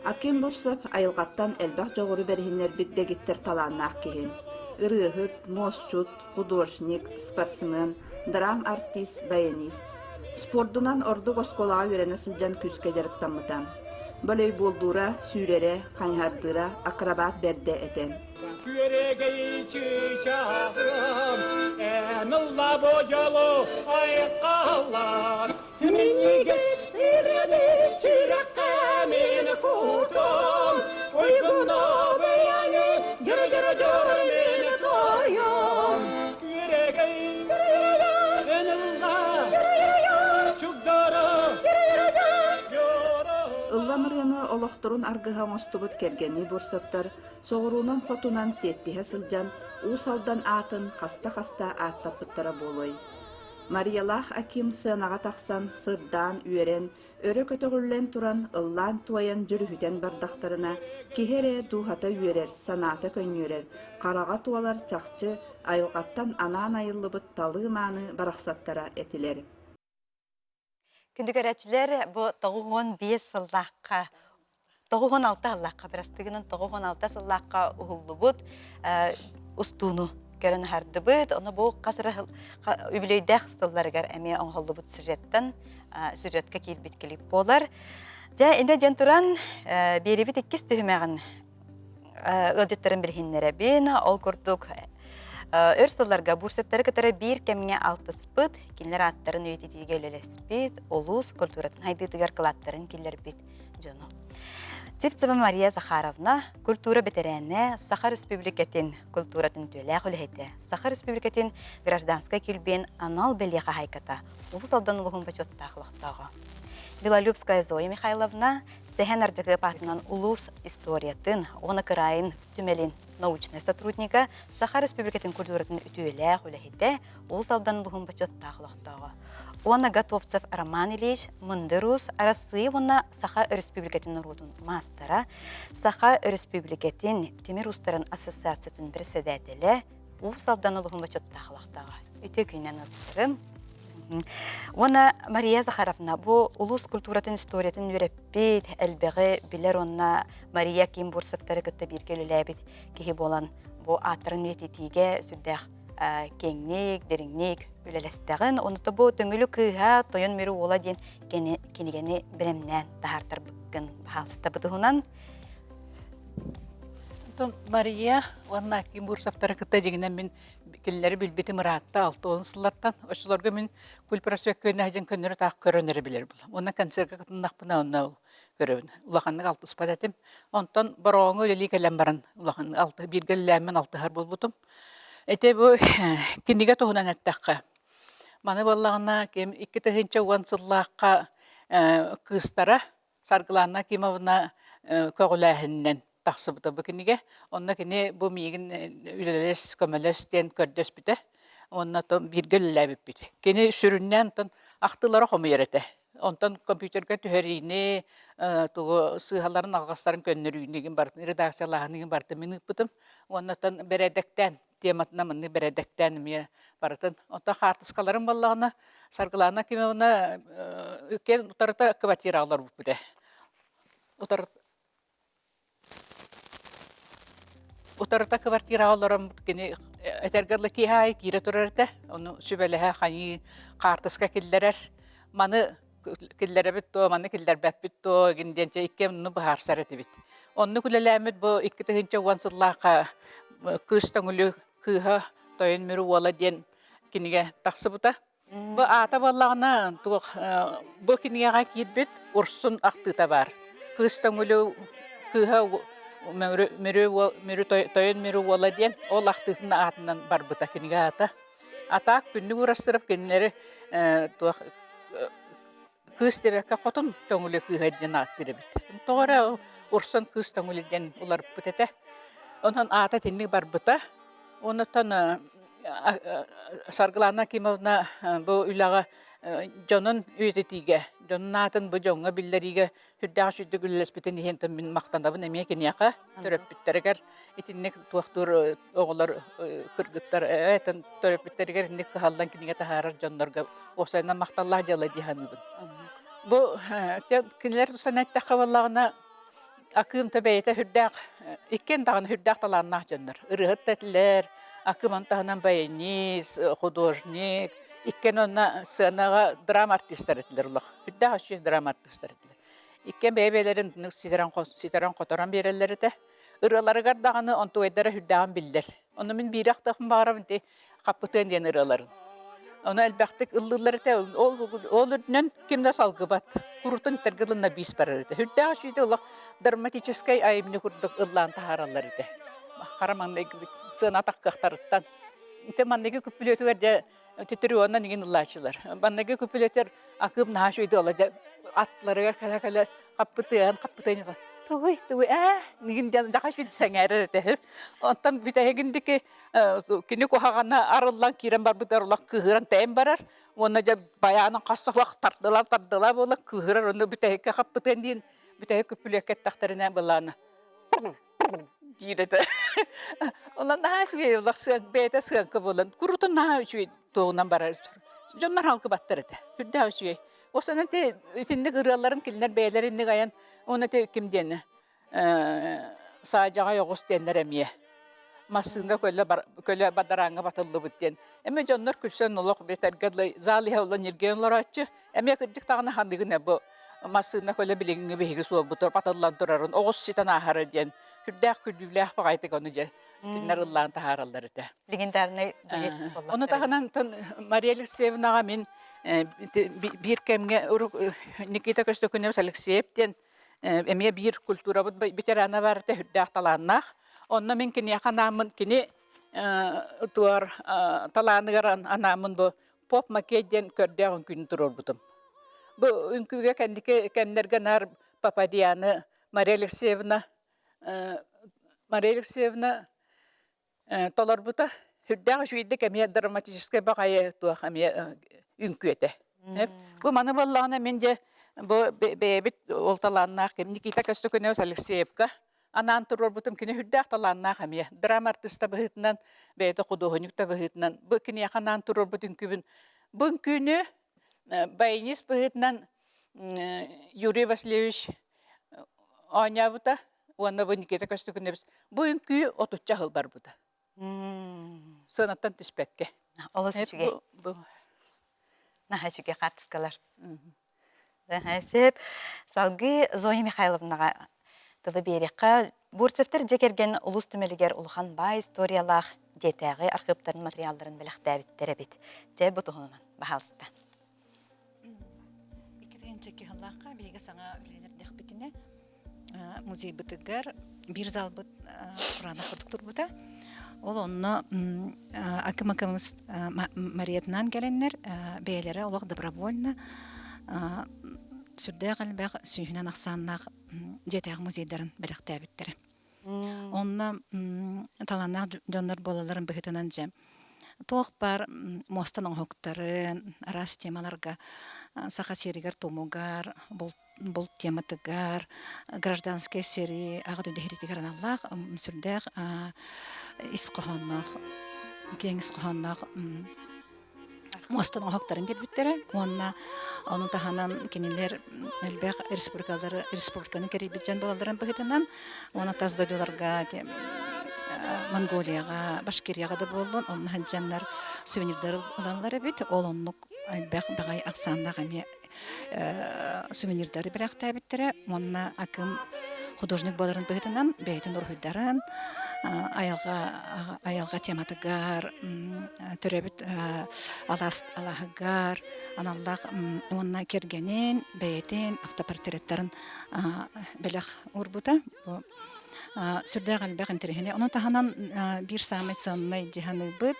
Аким Бурцев айылҕаттан элбэх дьоҕуру бэриһиннэрбит дэгиттэр талааннаах киһи. Ырыаһыт, муосчут, художник, спортсмен, драм-артист, баянист. Спордунан ордук оскуолаҕа үөрэнэ сылдьан күүскэ дьарыктаммыта. Волейболлуура, сүүрэрэ, хайыһардыыра, акробат бэрдэ этэ. Күөрэгэй чыычааҕым, эн ылла бу дьолу айхаллар, Минньигэс ирэни сүрэххэ мин кутум, Уйгунна бэйэни дьыры-дьыры-дьыры мин тойум. Күөрэгэй эн ылла чугдара Ыллам ырыаны олохторун аргыһа оҥостубут кэргэннии Бурцевтар соҕуруунан-хотунан сиэттиһэ сылдьан Уус Алдан аатын хаста-хаста ааттаппыттара буолуой. Мариялаах Аким сыанаҕа тахсан, сырдаан, үөрэн, өрө көтөҕүллэн туран, ыллаан-туойан дьүрүһүтэн бардахтарына, киһи эрэ дууһата үөрэр, санаата көнньүөрэр, хараҕа туолар чахчы, айылҕаттан анаан айыллыбыт талыы-мааны барахсаттара этилэр. Күндү көрөөччүлэр, бу 95 сыллаахха 96 сыллаахха, бырастыгынан 96 сыллаахха уһуллубут устууну көрөн аһардыбыт. Ону бу хас эрэ үбүлүөйдээх сылларыгар эмиэ оҥоһуллубут сюжеттан сюжетка киирбит клип буолар. Дьэ, иннэ диэн туран, биэрибит иккис түһүмэҕин. ыалдьыттарын билиһиннэрэбин. Ол курдук өр сылларга Бурсеттары кытары биир кэмҥэ алтыспыт, кинилэр ааттарын үйэтитиигэ үлэлэспит, улуус культуратын хайдыытыгар кылааттарын киллэрбит дьону. Сивцева Мария Захаровна культура бэтэрээнэ, Саха Республикатын культуратын үтүөлээх үлэһитэ, Саха Республикатын гражданскай килбиэн анал бэлиэ хаһаайката, Уус Алдан улууһун бочуоттаах олохтооҕо. Белолюбская Зоя Михайловна Сэһэн Ардьакыап аатынан улуус историятын уонна кыраайын түмэлин научнай сотруднига, Саха Республикатын культуратын үтүөлээх үлэһитэ, Уус Алдан улууһун бочуоттаах олохтооҕо. Уонна Готовцев Роман Ильич Мындыр Уус Арассыыйа уонна Саха Өрөспүүбүлүкэтин норуотун маастара, Саха Өрөспүүбүлүкэтин тимир уустарын ассоциациятын председателэ, Уус Алдан улууһун бочуоттаах олохтооҕо. Үтүө күнүнэн ыалдьыттарым. Уонна Мария Захаровна бу улуус культуратын историятын үөрэппит, элбэҕи билэр уонна Мария Ким Бурцевтары кытта бииргэ үлэлээбит киһи буолан бу ааттарын үйэтитиигэ сүрдээх киэҥник, дириҥник үлэлэстэҕин. Онута бу Төҥүлү кыыһа Тойон Мүрү уола диэн кинигэни бэлэмнээн таһаартарбыккын баһаалыста туһунан. Онтон Мария уонна Аким Бурцевтары кытта дьиҥинэн мин кинилэри билбитим ыраатта 60 сыллартан. Оччолорго мин кульпросвеккүөннээх дьон көннөрү таах көрөн эрэ билэр буолам. Уонна концерка кытыннахпына онно көрөбүн. Улаханнык алтыспат этим. Онтон Бороҕоҥҥо үлэлии кэлэн баран улахан алты бииргэ үлэлээммин алтыһар буолбутум. Ити бу кинигэ туһунан эттэххэ, маны буоллаҕына ким 2010 сыллаахха кыыстара Саргылана Акимовна көҕүлээһининэн тахсыбыта бу кинигэ. Онно кини бу миигин үлэлэс, көмөлөс диэн көрдөспүтэ. Уонна бииргэ үлэлээбиппит. Кини сүрүннээн онтон ахтыылары хомуйар этэ. Онтон компьютерга түһэриини, тугу сыыһаларын, алҕастарын көннөрүүнү барытын редакциялааһыны барытын мин ыыппытым. Уонна оттон бэрээдэктээн тематынан маннык бэрээдэктээн эмиэ барытын. Онтон хаартыскаларым буоллаҕына Саргылана Акимовна иккиэн утарыта квартираҕа олорбуппут ээ. Утары Утарыта квартираҕа олорон кини этэргэ дылы киэһэ аайы киирэ турар этэ. Ону сүбэлэһэ хайыы хаартыска киллэрэр. Маны киллэрэбит дуо, маны киллэрбэппит дуо игин диэн дьэ икки онну быһаарсар этибит. Оннук үлэлээммит бу 2010 сыллаахха Кыыс Төҥүлү кыыһа Тойон Мүрү уола диэн кинигэ тахсыбыта. Бу аата буоллаҕына туох бу кинигэҕэ киирбит Урсун ахтыыта баар. Кыыс Төҥүлү кыыһа Мүрү, Мүрү, Мүрү Тойон Мүрү уола диэн ол ахтыытын аатынан барбыта кинигэ аата. А так күннүк уурастырып кинилэри туох кыыс диэбэккэ хотун Төҥүлү кыыһа диэн ааттыыр эбит. Тоҕо эрэ ол Урсун кыыс Төҥүлү диэн уларыппыт этэ. Онон аата итинник барбыта. Онтон Саргылана Акимовна бу үлэҕэ дьонун үйэтитиигэ, дьонун аатын бу дьоҥҥо биллэриигэ сүрдээх үчүгдүк үлэлэспитин иһин мин махтанабын эмиэ киниэхэ, төрөппүттэригэр итинник туохтуур оҕолор кыргыттар төрөппүттэригэр итинник кыһаллан кинигэ таһаарар дьоннорго уопсайынан махталлаах дьыала дии саныыбын. Бу кинилэр тустан эттэххэ буоллаҕына Акыым-то бэйэтэ сүрдээх, иккиэн даҕаны сүрдээх талааннаах дьоннор. Ырыаһыт да этилэр, Акыым ону таһынан баянист, художник, иккиэн онно сценаҕа драма артистар этилэр олох. Сүрдээх үчүгэй драма артистар этилэр. Иккиэн бэйэ-бэйэлэрин ситэрэн-хоторон биэрэллэр этэ. Ырыаларыгар даҕаны онтугайдара сүрдээҕин биллэр. Ону мин биири ахтыахпын баҕарабын ити Хаппытыан диэн ырыаларын. Ону элбэхтик ыллыыллар этэ. Ол, ол үрдүнэн ким да салгыбат. Курутун этэргэ ылынна биис барар этэ. Үрдээх үчүгэй олох драматическай айымньы курдук ыллаан таһаараллар этэ. Хара маҥнайгы сыана тахкыахтарыттан. Ити манныгы күппүлүөтүгэр дьэ Тетреонан игин ыллааччылар. Манныгы күппүлүөтүгэр акыым наһаа үчүгэй ыла дьэ атларыгар кэлэ-кэлэ хаппытыан хаппытыан тугуй тугуй ээ нигин диэн дьаха үчүгэй сэҥээрэр этэ. Онтон бүтэһигин дики кини куһаҕана арыллан киирэн барбытыгар улах кыыһыран тэйэн барар уонна дьэ байаанын хас суох тардыла тардыла буола кыыһырар онно бүтэһиккэ хаппытыан диэн бүтэһик күппүлүөккэ эттэхтэринэ былаана диир этэ. Онон наһаа үчүгэй улах бэйэтэ сыаҥка буолан курутун наһаа үчүгэй туоҕунан барар дьоннор халкыбаттар этэ үрдээх үчүгэй осонон итинник ырыаларын кинилэр бэйэлэрин инник айан уонна ким диэн Саадьаҕай оҕус диэннэр эмиэ массыына көлө көлө бадарааҥҥа батыллыбыт диэн. Эмиэ дьоннор күлсэн олох бэтэргэ дылы зал иһэ олорон ньиргийэн олорооччу. Эмиэ кырдьык даҕаны ханыгын бу. Массыына көлө билиҥҥи биһиги суолбутугар батыллан турарын оҕус ситэн ааһара диэн сүрдээх күлүүлээх баҕайытык ону дьэ кинилэр ыллаан таһаараллар этэ. Легендарный дуэт Ону таһынан Мария Алексеевнаҕа мин биир кэмҥэ Никита Көстөкүнэбис Алексеев диэн эмиэ биир культурабыт ветерана бар этэ сүрдээх талааннаах. Онно мин киниэхэ анааммын кини туор талааныгар анааммын бу поп макет диэн көрдөөх үҥкүүнү туруорбутум. Бу үҥкүүгэ кэнники кэмнэргэ наар Пападьяны Мария Алексеевна Мария Алексеевна толорбута. Сүрдээх үчүгэйдик эмиэ драматическай баҕайы туох эмиэ үҥкүү этэ. Бу маны буоллаҕына мин дьэ бу бэйэбит ол талааннаах ким Никита Көстөкүнэбис Алексеевка анаан туруорбутум кини сүрдээх талааннаах эмиэ драма артыыста быһыытынан бэйэтэ худуоһунньук да быһыытынан бу киниэхэ анаан туруорбут үҥкүүбүн бу үҥкүүнү баянист быһыытынан Юрий Васильевич оонньообута уонна бу Никита Көстөкүнэбис бу үҥкүү отучча сыл барбыта сыанаттан түспэккэ Олус үчүгэй. Наһаа үчүгэй хаартыскалар. Сөп. Салгыы Зоя Михайловнаҕа тылы биэриэххэ. Бурцевтар дьиэ кэргэн улуус түмэлигэр улахан баай историялаах дьиэтээҕи архыыптарын материалларын бэлэхтээбиттэр эбит. Дьэ, бу туһунан баһаалыста. 2002 сыллаахха биһиги саҥа үлэлэрдэхпитинэ музейбытыгар биир залбыт кураанах курдук турбута. Ол онно Акым-Акымыс Мариятынаан кэлэннэр бэйэлэрэ олох добровольно сүрдээх элбэх сүүһүнэн ахсааннаах дьиэтээҕи музейдарын бэлэхтээбиттэрэ. Онно талааннаах дьоннор буолалларын быһыытынан дьэ туох баар муостан оҥоһуктарын араас темаларга саха сиэригэр-туомугар, булт тематыгар, гражданскай сэрии аҕа дойду сэриитигэр аналлаах сүрдээх ис хоһоонноох, киэҥ ис хоһоонноох муостан оҥоһуктарын биэрбиттэрэ уонна ону таһынан кинилэр элбэх республикалары республиканы кэрийбит дьон буолалларын быһыытынан уонна тас дойдуларга Монголияҕа, Башкирияҕа да буоллун онно сылдьаннар сувенирдары ылаллар эбит. Ол оннук элбэх баҕайы ахсааннаах эмиэ сувенирдары бэлэхтээбиттэрэ уонна Акым художник буоларын быһыытынан бэйэтин уруһуйдарын айылҕа айылҕа тематыгар төрөөбүт алаас алааһыгар аналлаах уонна кэргэнин бэйэтин автопортреттарын бэлэх уурбута. Бу сүрдээх элбэх интэриэһинэй. Ону таһынан биир саамай сыаннай дии саныыбыт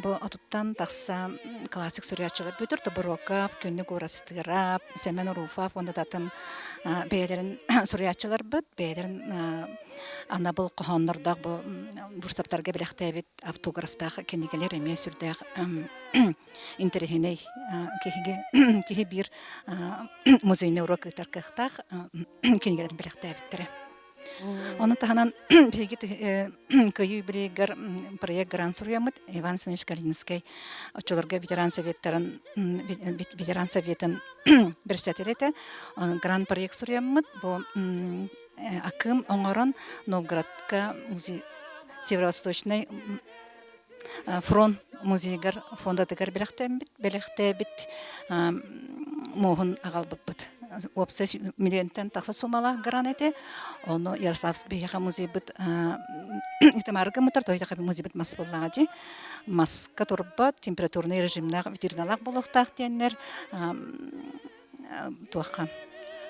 бу отуттан тахса классик суруйааччылар Петр Тобуроков, Күннүк Уурастыырап, Сэмэн Руфов уонна да атын бэйэлэрин суруйааччыларбыт бэйэлэрин анабыл хоһооннордоох бу бурсаптарга бэлэхтээбит автографтаах кинигэлэр эмиэ сүрдээх интэриэһинэй киһигэ киһи биир музейный урок ыытар кыахтаах кинигэлэрин бэлэхтээбиттэрэ. Ону таһынан биһиги Кыайыы юбилейыгар проект грант суруйаммыт Иван Семенович Калининскай оччолорго ветеран советтарын ветеран советын председателэ этэ. Грант проект суруйаммыт бу Акым оҥорон Новгородка музей Северо-Восточный фронт музейыгар фондатыгар бэлэхтэммит бэлэхтээбит муоһун аҕалбыппыт. Уопсай миллионтан тахса сумалаах гран этэ. Ону Ярославск биһиэхэ музейбыт Итамары гыммыттар, тойтаха музейбыт мас буоллаҕа дии. Маска турбат, температурный режимнаах витриналаах буолуохтаах диэннэр туохха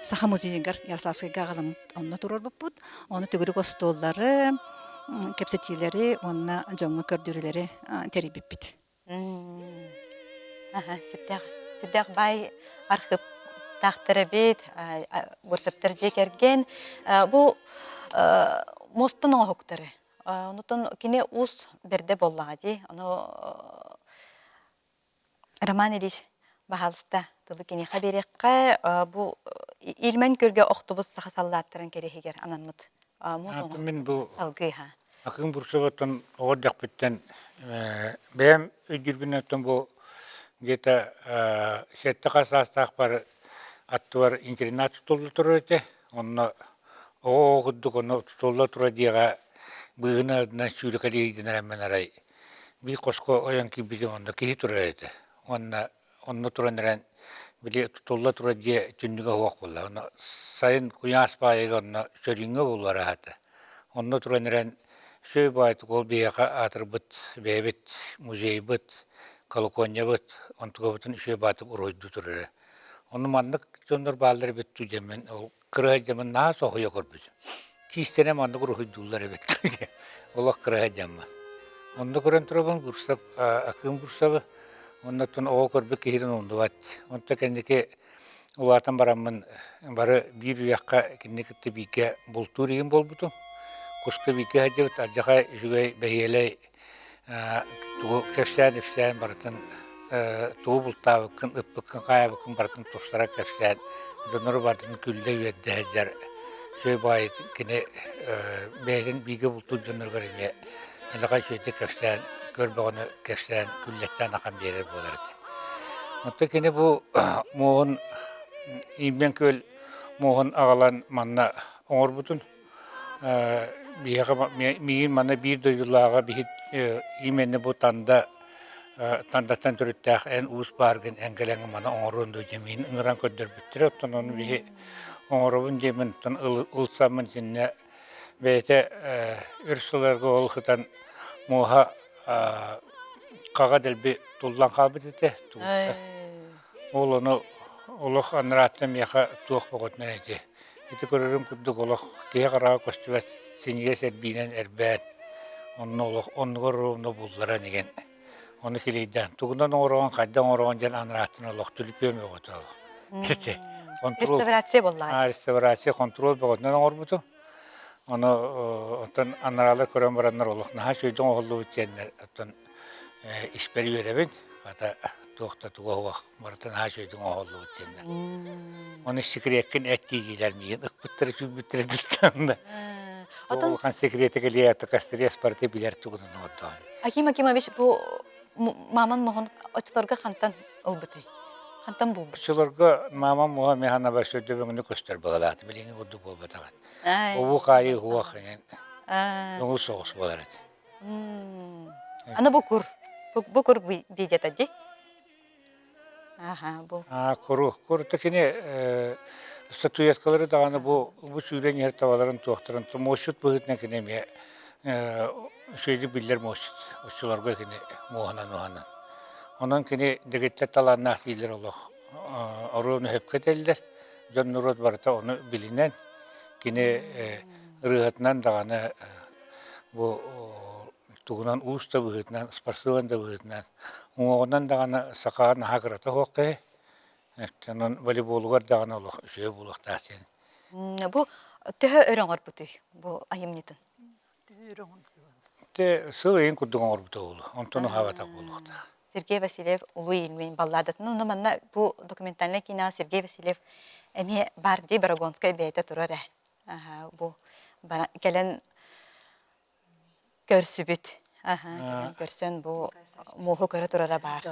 Саха музейыгар Ярославскайга аҕаламмыт онно туруорбуппут. Ону төгүрүк остуоллары, кэпсэтиилэри уонна дьоҥҥо көрдөрүүлэри тэрийбиппит. Сүрдээх, сүрдээх баай архыыптаахтар эбит, Бурцевтар дьиэ кэргэн. Бу муостан оҥоһуктары. Онутун кини уус бэрдэ буоллаҕа дии. Ону Роман Ильич, баһаалыста, тылы киниэхэ биэриэххэ. Бу Ильмень күөлгэ охтубут саха саллааттарын кэриэһигэр анаммыт муус Мин бу салгыы ха. Акын Бурцеваттан оҕо эрдэхпиттэн бэйэм өйдүүрбүнэн оттон бу где-то сэттэ хас саастаахпар аттыбар интернат тутулла турар этэ. Онно оҕо-оҕо курдук онно тутулла турар диэҕэ быыһынан сүүрэкэлии дэнэр арай биир хоско ойон киирбитим онно киһи турар этэ. Уонна онно туран эрэн били тутулла турар дьиэ түннүгэ суох буолла. Онно сайын куйаас баайыга онно сөрүүҥҥэ буолуо араһата. Онно туран эрэн Сүөй баайтык ол биһиэхэ аатырбыт бэйэбит музейбыт, колокольнябыт, онтукабытын үчүгэй баайтык уруһуйдуу турара. Ону маннык дьоннор бааллар эбит дуу диэммин ол кыра дьаммын наһаа соһуйа көрбүтүм. Киистэнэ маннык уруһуйдууллар эбит дуу диэн. Олох кыра дьаммын. Онно көрөн турабын Бурсов, Акыым Бурсовы. Оннуттан оҕо көрбүт киһитин умнубат. Онто кэнники Улаатан бараммын бары биир үрэххэ кинини кытта бииргэ бултуур игин буолбутум. Куска бииргэ сылдьыбыт алдьархай үчүгэй бэһиэлэй тугу кэпсээн-ипсээн барытын тугу бултаабыккын, ыппыккын, хаайбыккын барытын тупсара кэпсээн дьоннору барытын күллэ-үөрдэ сылдьар үчүгэй баҕайы кини бэйэтин бииргэ бултуур дьонноругар эмиэ элэҕэй үчүгэйдик кэпсээн, көр бөҕөнү кэпсээн, күллэттээн ахан биэрэр буолар этэ. Оттон кини бу муоһун Ииммэн күөл муоһун аҕалан манна оҥорбутун биһиэхэ миигин манна биир дойдулааҕа биһи именно бу Танда Тандаттан төрүттээх эн уус бааргын эн кэлэҥҥин маны оҥоруон дуо диэн миигин ыҥыран көрдөрбүттэрэ. Оттон ону биһи оҥоробун диэммин оттон ылсаммын итиннэ Бэйэтэ өр сылларга ол сытан муоһа хаҕа дэлби туллан хаалбыт этэ. Ол ону олох анарааттан миэхэ туох бөҕөтүнэн ити. Ити көрөрүм курдук олох киһи хараҕа көстүбэт синньигэс эрбиинэн эрбээн онно олох оннугар ровно булларан игэн Ону килийдээн тугунан оҥороҕун, хайдах оҥороҕун диэн анарааттан олох түлүпүөм бөҕөтө ол. Ити контрол Реставрация буоллаҕа. реставрация контрол бөҕөтүнэн оҥорбутум. Ону оттон анараалар көрөн бараннар олох наһаа үчүгэйдик оҥоһуллубут диэннэр оттон испэр үөрэбин. Хата туох да туга суох барыта наһаа үчүгэйдик оҥоһуллубут диэннэр. Ону секреткин эт дииллэр миигин ыкпыттара түүрбүттэрэ дылтаан да. Отон Улахан секрети кэлиэ кастрес барыта билэр тугунан оҥордоҕун. Аким Акимович бу мааман моһун оччолорго хантан ылбытый? Хантан булбут? Оччолорго маамам муһа механа сүрдэ өҥнү көстөр быһалаат билиҥҥи курдук буолбатаҕа. Обу хаайыы хуох иҥин өҥүл соҕус буолар этэ. Аны бу кур. Бу кур видеота дии. Аха, бу. Аа, куру. Курута кини статуэткалары даҕаны бу бу сүүрэн иһэр табаларын туохтарын муосчут быһыытынан кини эмиэ үчүгэйдик биллэр муосчут. Оччолорго кини муоһунан уһанан. Онон кини дэгиттэр талааннаах дииллэр олох оруону сөпкө этэллэр. Дьон норуот барыта ону билинэн кини ырыаһытынан даҕаны бу тугунан уус да быһыытынан, спортсмен да быһыытынан, уҥуоҕунан даҕаны саха наһаа кырата суох киһи. Онон волейболугар даҕаны олох үчүгэй буолуохтаах диэн. Бу төһө өр оҥорбутуй бу айымньытын? Те сыл ыйын курдук оҥорбута буолуо. Онтон уһаабатах буолуохтаах. Сергей Васильев Улуу Иилмин балладатын онно манна бу документальнай киинэҕэ Сергей Васильев эмиэ баар дии Барагонскай бэйэтэ турар ээ. Бу кэлэн Көрсүбүт. Аха, көрсөн бу муоһу көрө турара баар.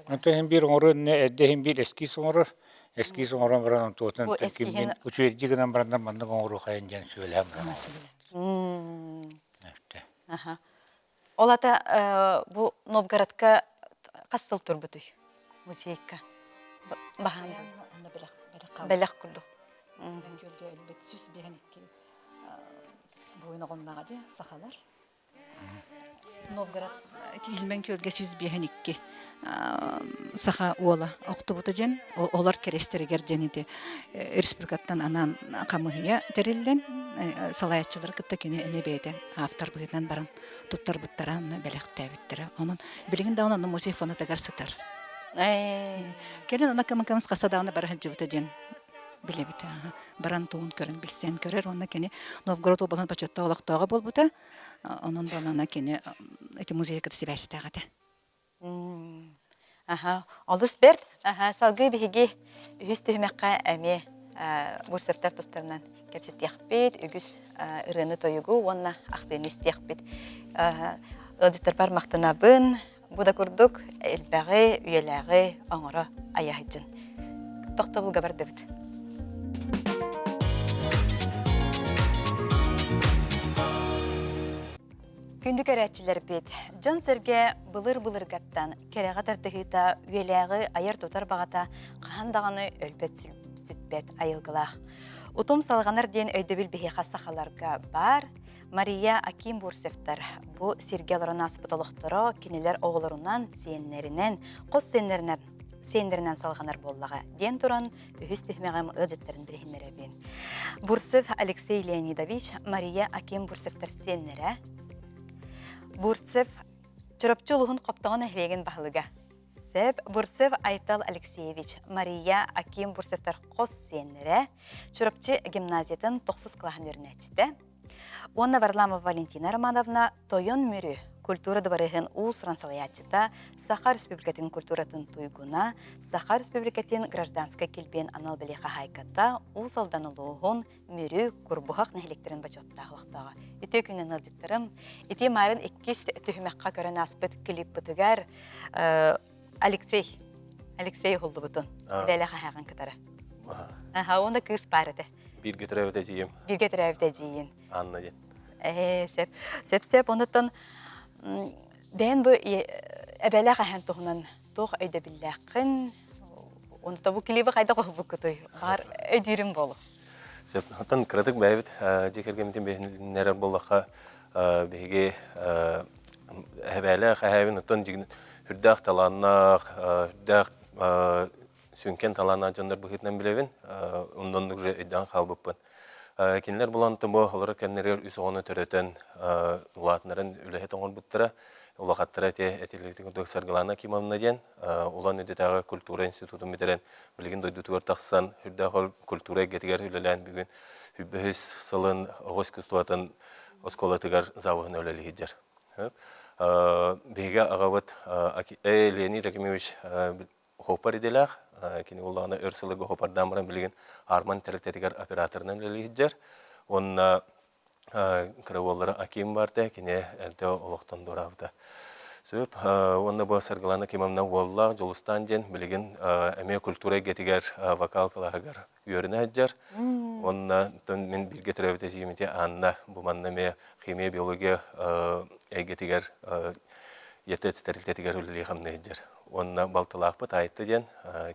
Онтон иһин биир оҥорор иннэ эрдэ иһин биир эскиз оҥорор. Эскиз оҥорон баран онтуотун Бу эскиһин киммин үчүгэйдик гынан бараннар маннык оҥоруохайын диэн сүбэлээн баран оҥорор. Аха. Ол ата бу Новгородка хас сыл турбутуй музейка? Баһаан бэлэх курдук. Күөлгэ өлбүт 152 буойун оҕонноҕо дии сахалар. Новгород Ильмень күөлгэ 152 саха уола охтубута диэн олор кэриэстэригэр диэн ити республикаттан анаан хамыыһыйа тэриллэн салайааччылары кытта кини эмиэ бэйэтэ автор быһыытынан баран туттарбыттара онно бэлэхтээбиттэрэ онон билигин даҕаны онно музей фонатыгар сытар кэлин ана кымыкамыс хаса даҕаны бара сылдьыбыта диэн билэбит баран тугун көрөн билсэн көрөр уонна кини Новгород уобалаһын бочуоттаах олохтооҕо буолбута онон балана кини ити музейга кытта сибээстээх этэ Аха, олус бэрт. Аха, салгыы биһиги үһүс түһүмэххэ эмиэ Бурцевтар тустарынан кэпсэтиэхпит, үгүс ырыаны-тойугу уонна ахтыыны истиэхпит. Ыалдьыттарбар махтанабын. Бу да курдук элбэҕи, үйэлээҕи оҥоро айаһыдьын. Тохтобулга бардыбыт. Күндү көрөөччүлэрбит, дьон-сэргэ былыр-былыргаттан кэрэҕэ тардыһыыта, үйэлээҕи айар-тутар баҕата хаһан даҕаны өлбөт-сүппэт айылгылаах. Утум салҕанар диэн өйдөбүл биһиэхэ сахаларга баар. Мария Аким Бурцевтар бу сиргэ олорон ааспыт олохторо кинилэр оҕолорунан, сиэннэринэн, хос сиэннэринэн сиэннэринэн салҕанар буоллаҕа диэн туран үһүс түһүмэҕим ыалдьыттарын билиһиннэрэбин. Бурцев Алексей Леонидович, Мария Аким Бурцевтар сиэннэрэ. Бурцев Чурапчы улуһун Хоптоҕо нэһилиэгин баһылыга. Сөп Бурцев Айтал Алексеевич, Мария Аким Бурцевтар хос сиэннэрэ, Чурапчы гимназиятын тохсус кылааһын үөрэнээччитэ. Уонна Варламова Валентина Романовна Тойон Мүрү культура дыбарыаһын уус-уран салайааччыта, Саха Республикатын культуратын туйгуна, Саха Республикатын гражданскай килбиэн анал бэлиэ хаһаайката, Уус Алдан улууһун Мүрү, Курбуһах нэһилиэктэрин бочуоттаах олохтооҕо. Үтүө күнүн ыалдьыттарым! Ити Марын иккис түһүмэххэ көрөн ааспыт клиппытыгар Алексей Алексей уһуллубутун бэлэ хаһааҕын кытары. Аха, уонна кыыс баар этэ. Бииргэ төрөөбүт эдьиийим. Бииргэ төрөөбүт эдьиийин. Анна диэн. Ээ, сөп. Сөп-сөп. Онуттан бэйэн бу эбэлээх эһэн туһунан туох өйдөбүллээххин, онута бу клиби хайдах оһубуккутуй? Баар өйдүүрүм буолу. Сөп. Оттон кыратык бэйэбит дьиэ кэргэммитин билиһиннэрэр буоллахха, биһиги эһэбээлээх эһээбин оттон үрдээх талааннаах, үрдээх сүҥкэн талааннаах дьоннор быһыытынан билэбин. Оннук уже өйдөөн хаалбыппын. Кинилэр булан бу олорор кэмнэригэр үс оҕону төрөтөн улаатынарын үлэһит оҥорбуттара. Улахаттара эти этилибитин курдук Саргылана Кимовна диэн Улан Үдэтээҕи культура институтун бүтэрэн билигин дойдутугар тахсан үрдээх культура эйгэтигэр үлэлээн бүгүн үбүһүс сылын оҕо искусствотын оскуолатыгар завуһун үлэлии сылдьар. Биһиги аҕабыт Леонид Акимович Хоппар идэлээх. Кини буоллаҕына өр сылларга хоппардаан баран билигин Арман тэрилтэтигэр операторынан үлэлии сылдьар. Уонна кыра уоллара Аким баарта, кини эрдэ олохтон туораабыта. Сөп. Уонна бу Саргылана Кимовна уоллаах Дьулустаан диэн билигин эмиэ культура эйгэтигэр вокал кылааһыгар үөрэнэ сылдьар. Уонна мин бииргэ төрөөбүт эдьиийим ити Анна бу манна эмиэ химия, биология эйгэтигэр ЕТЭЦ тэрилтэтигэр үлэлии-хамныы сылдьар. Уонна балтылаахпыт Айта диэн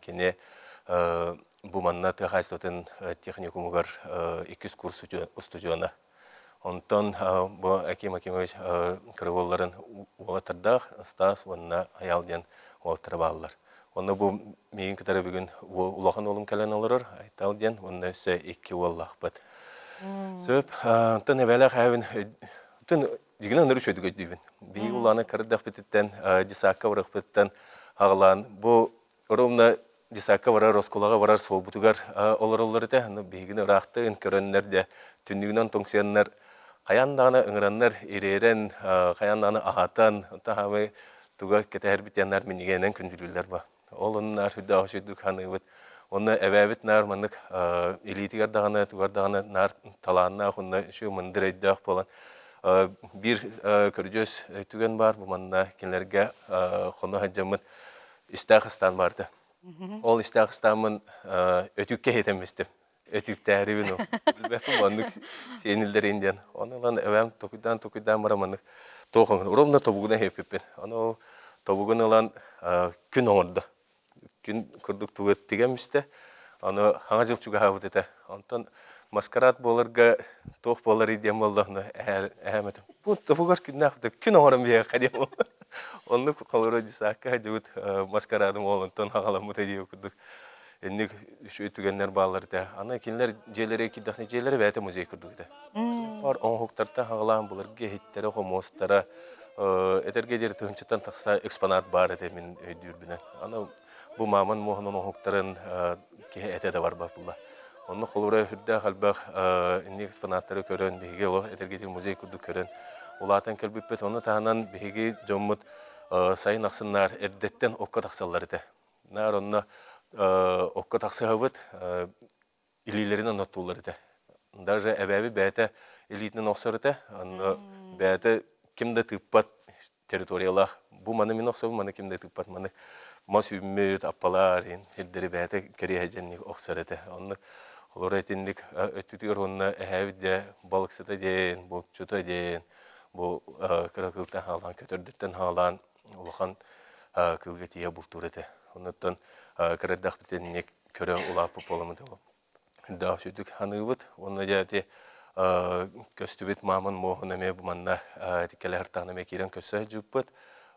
кини бу манна тыа хаһаайыстыбатын техникумугар иккис курс устудьуона. Онтон бу Аким Акимович кыра уолларын уолаттардаах Стас уонна Айаал диэн уолаттара бааллар. Онно бу миигин кытары бүгүн улахан уолум кэлэн олорор Айтал диэн уонна өссө икки уоллаахпыт. Сөп. Онтон эбээлээх эһэбин Оттон дьигинэн ыныры үчүгэйдик өйдүүбүн. Биһиги улаана кырдахпытыттан, десакка барыахпытыттан аҕалаан бу ровно десакка барар, оскуолаҕа барар суолбутугар олороллор этэ. Аны биһигини ыраахтыын көрөннөр дьэ түннүгүнэн тоҥсуйаннар хайаан даҕаны ыҥыраннар ириэрэн, хайаан даҕаны аһатан, таһаамай туга кэтэһэрбит диэннэр минньигээнэн күндүлүүллэр ба. Ол онно наар сүрдээх үчүгдүк саныыбыт. Онно эбээбит наар маннык илиитигэр даҕаны, тугар даҕаны наар талааннаах, онно үчүгэй мындыр өйдөөх буолан биир көрүдьүөс түгэн баар бу манна кинилэргэ хоно сылдьаммыт истээх ыстаан баарда. Ол истээх ыстааммын өтүүккэ иһитэммистим. Өтүүктээрибин ол. Билбэппин маннык сиэниллэрин диэн. Ону ылан эбээм токуйдаан токуйдаан баран маннык туох ровно тобугунан иһиппиппин. Ону ол тобугун ылан күн оҥордо. Күн курдук тугу тигэн истэ. Аны хаҥа дьыл чугаһаабыт этэ. Онтон маскарад буоларга туох буоларый диэн буолла, эһээм этим. Бу тобугар күннээх күн оҥорон биһиэхэ диэн буолла. Оннук холоро десакка сылдьыбыт маскарадым ол онтон хаҕаламмыта диye курдук инник үчүгэй түгэннэр бааллар этэ. Аны кинилэр дьиэлэрэ киирдэхтэринэ дьиэлэрэ бэйэтэ музей курдук этэ. Бар оҥоһуктартан хаҕалаан былыргы иһиттэрэ, хомуостара, этэргэ диэри тыһыынчаттан тахса экспонат баар этэ мин өйдүүрбүнэн. Аны бу мааман муоһунан оҥоһуктарын киһи этэ да барбат буолла. Онно холобура үрдээх элбэх инник экспонаттары көрөн, биһиги олох этэргэ диэри музей курдук көрөн улаатан кэлбиппит. Ону таһынан биһиги дьоммут сайын ахсын наар эрдэттэн окко тахсаллар этэ. Наар онно окко тахсыһабыт, илиилэринэн оттууллар этэ. Даже эбээбит бэйэтэ илиитинэн охсор этэ. Онно бэйэтэ ким да тыыппат территориялаах. Бу маны мин охсобун, маны ким да тыыппат. Маны мас үүммүт, аппалаар, сирдэри бэйэтэ кэриэһэ дьэнник охсор этэ. Онно олор этинник өттүтүгэр уонна эһээбит дьэ балыксыта диэн, булчута диэн. Бу кыра кыылтан хаалаан, көтөрдөртөн хаалаан улахан кыылга тиийэ бултуур этэ. Оннуттан кыра эрдэхпитинэ инник көрө улааппыт буоламмыт Даах сүдүк ханыыбыт уонна дьэ ити көстүбүт маамын муоһун эмиэ бу манна ити кэлэ сыртаҕына эмиэ киирэн көрсө сылдьыбыппыт.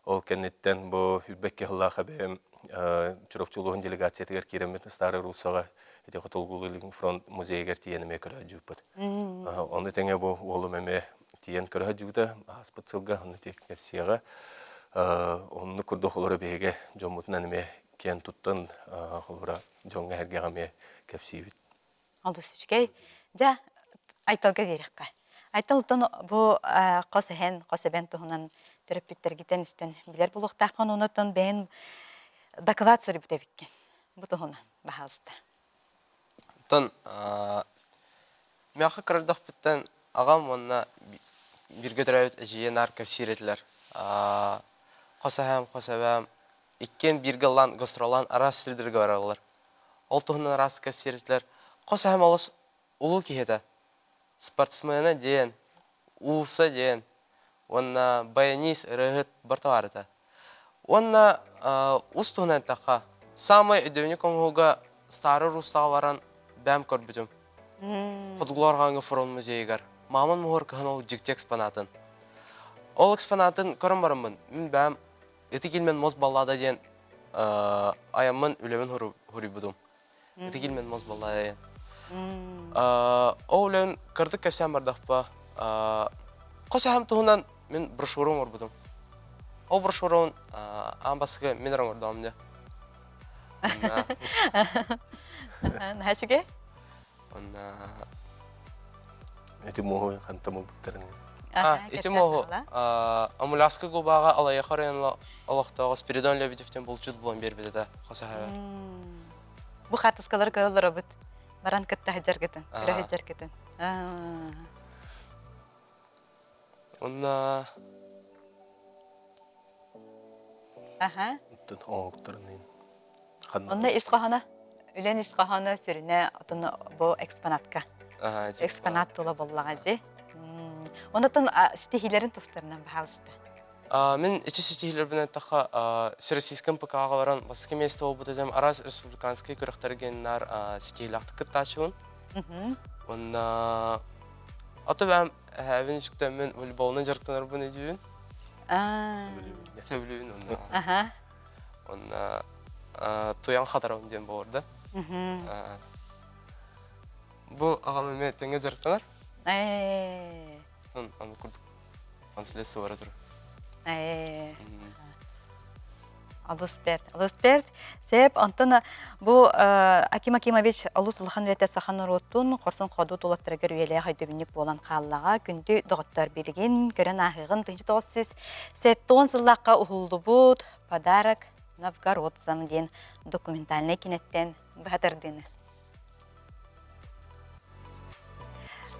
Ол кэнниттэн бу 22 сыллаах эбээм Чурапчы улууһун делегациятыгар киирэммит Старай Руссаҕа ити Хотугулуу-Илин фронт музейыгар тиийэн эмиэ көрө сылдьыбыппыт. Ону тэҥэ бу уолум эмиэ тиийэн көрө сылдьыбыта ааспыт сылга онно ити кэпсиэҕэ. Оннук курдук олоро биһиги дьоммутунан эмиэ киэн туттан холобура дьоҥҥо-сэргэҕэ эмиэ кэпсиибит. Олус үчүгэй. Дьэ, Айталга биэриэххэ. Айтал оттон бу хос эһэн, хос эбэн туһунан төрөппүттэргитэн истэн билэр буолуохтааххын, онон бэйэн доклад суруйбут эбиккин. Бу туһунан, баһаалыста. Оттон миэхэ кырардахпыттан аҕам уонна бииргэ төрөөбүт эдьиийэ наар кэпсиир этилэр. Хос эһээм, хос эбээм иккиэн бииргэ ыллаан гастроллаан араас сирдэргэ бараллар. Ол туһунан араас кэпсиир Хос эһэм олус улуу киһи этэ. Спортсмена диэн, ууса диэн уонна баянист, ырыаһыт барыта баар этэ. Уонна ус туһунан эттэххэ, саамай өйдөбүнньүк оҥоһууга Старый Руссаҕа баран бэйэм көрбүтүм. Хотугулуу Арҕааҥҥы фронт музейыгар Мааман муһуор кыһын ол дьикти экспонатын. Ол экспонатын көрөн бараммын, мин бэйэм Ытык Ильмен Мос баллада диэн айаммын үлэбин хоруйбутум. Ытык Ильмен Мос баллада диэн. Ол үлэбин кырдык кэпсээн бардахпа хос эһэм туһунан мин брошюра оҥорбутум. Ол брошюрабын аан бастакы мин эрэ оҥордоҕум дьэ. Наһаа үчүгэй. Онна Ити муоһу хантан булбуттарын. Ити муоһу Амуляска губаҕа Алайах оройуонун олохтооҕо Спиридон Лебедевтен булчут булан биэрбит этэ хос эһэбэр. Бу хаартыскалары көрө олоробут. Баран кытта сылдьаргытын, көрө сылдьаргытын. Онна Аха. Оҥоһуктарын Онно ис хоһооно, үлэн ис хоһооно сүрүнэ отон бу экспонатка. Экспонат тула буоллаҕа дии. Онотон ситиһиилэрин тустарынан баһаалыста. Мин ичи ситиһиилэрбинэн тахха Всероссийскай МПК-ҕа баран бастакы миэстэ буолбут этим араас республиканскай күрэхтэргэ наар ситиһиилээхтик кыттааччыбын. Уонна ото бэйэм эһээбин үчүктэммин волейболунан дьарыктанарбын өйдүүбүн. Сөбүлүүбүн онно. Уонна туйан хатарабын диэн буолар да. Бу аҕам эмиэ тэҥҥэ дьарыктанар. Аны курдук канцелярия бара турар. Алыс бэрт, алыс бэрт. Сеп, онтон бу Аким Акимович олус улахан үлэтэ саха норуотун хорсун ходу тулаттарыгар үйэлээх өйдөбүнньүк буолан хааллаҕа. Күндү доҕоттор билигин көрөн ааһыаҕын 1970 сыллаахха уһуллубут «Подарок новгородцам» диэн документальнай кинэттэн быһа тардыыны.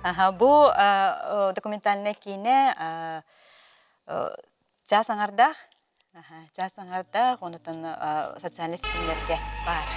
Аха, бу документальнай киинэ чаас аҥардаах Чаас аҥардаах, онутан социальнай ситимнэргэ баар.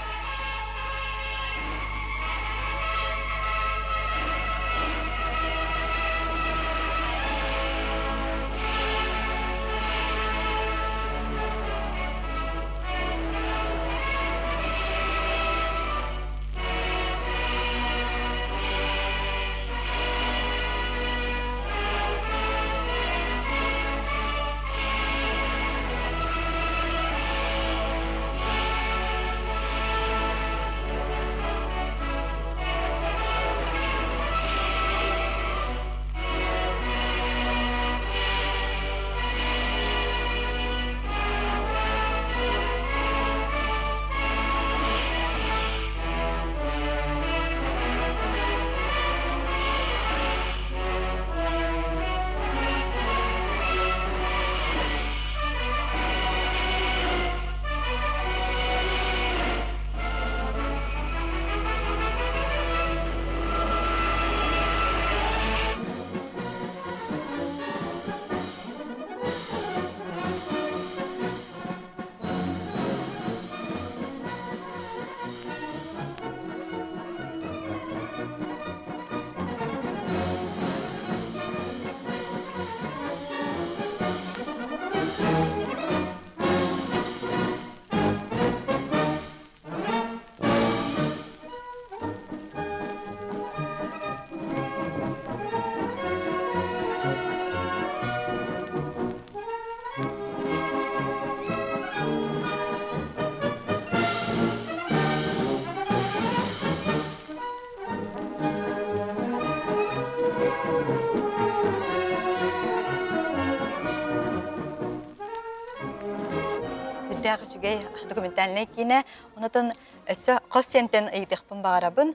үчүгэй документальнай киинэ. Онотон өссө хос сиэнтэн ыйытыахпын баҕарабын.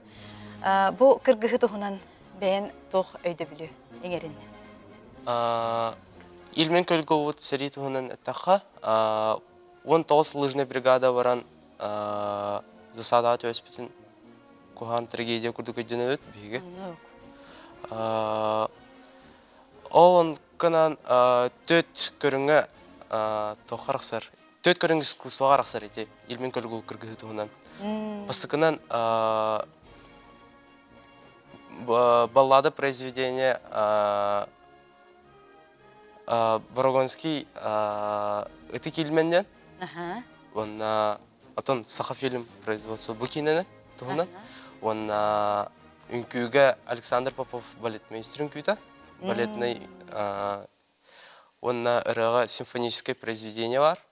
Бу кыргыһы туһунан бэйэн туох өйдөбүлү иҥэрин? Ильмень көлгөбут сэрии туһунан эттэххэ, 19 лыжный бригада баран засадаҕа түбэспитин куһаҕан трагедия курдук өйдөнөбүт биһиги. Ол онкынан төрт көрүҥҥэ туохха арахсар? Төрт көрүҥ искусствоҕа арахсар ити Ильмень көлгө кыргыһыы туһунан. Бастакынан баллада произведение Борогонский Ытык Ильменнен уонна отон Сахафильм производство бу киинэни туһунан уонна үҥкүүгэ Александр Попов балетмейстер үҥкүүтэ балетный уонна ырыаҕа симфоническое произведение бар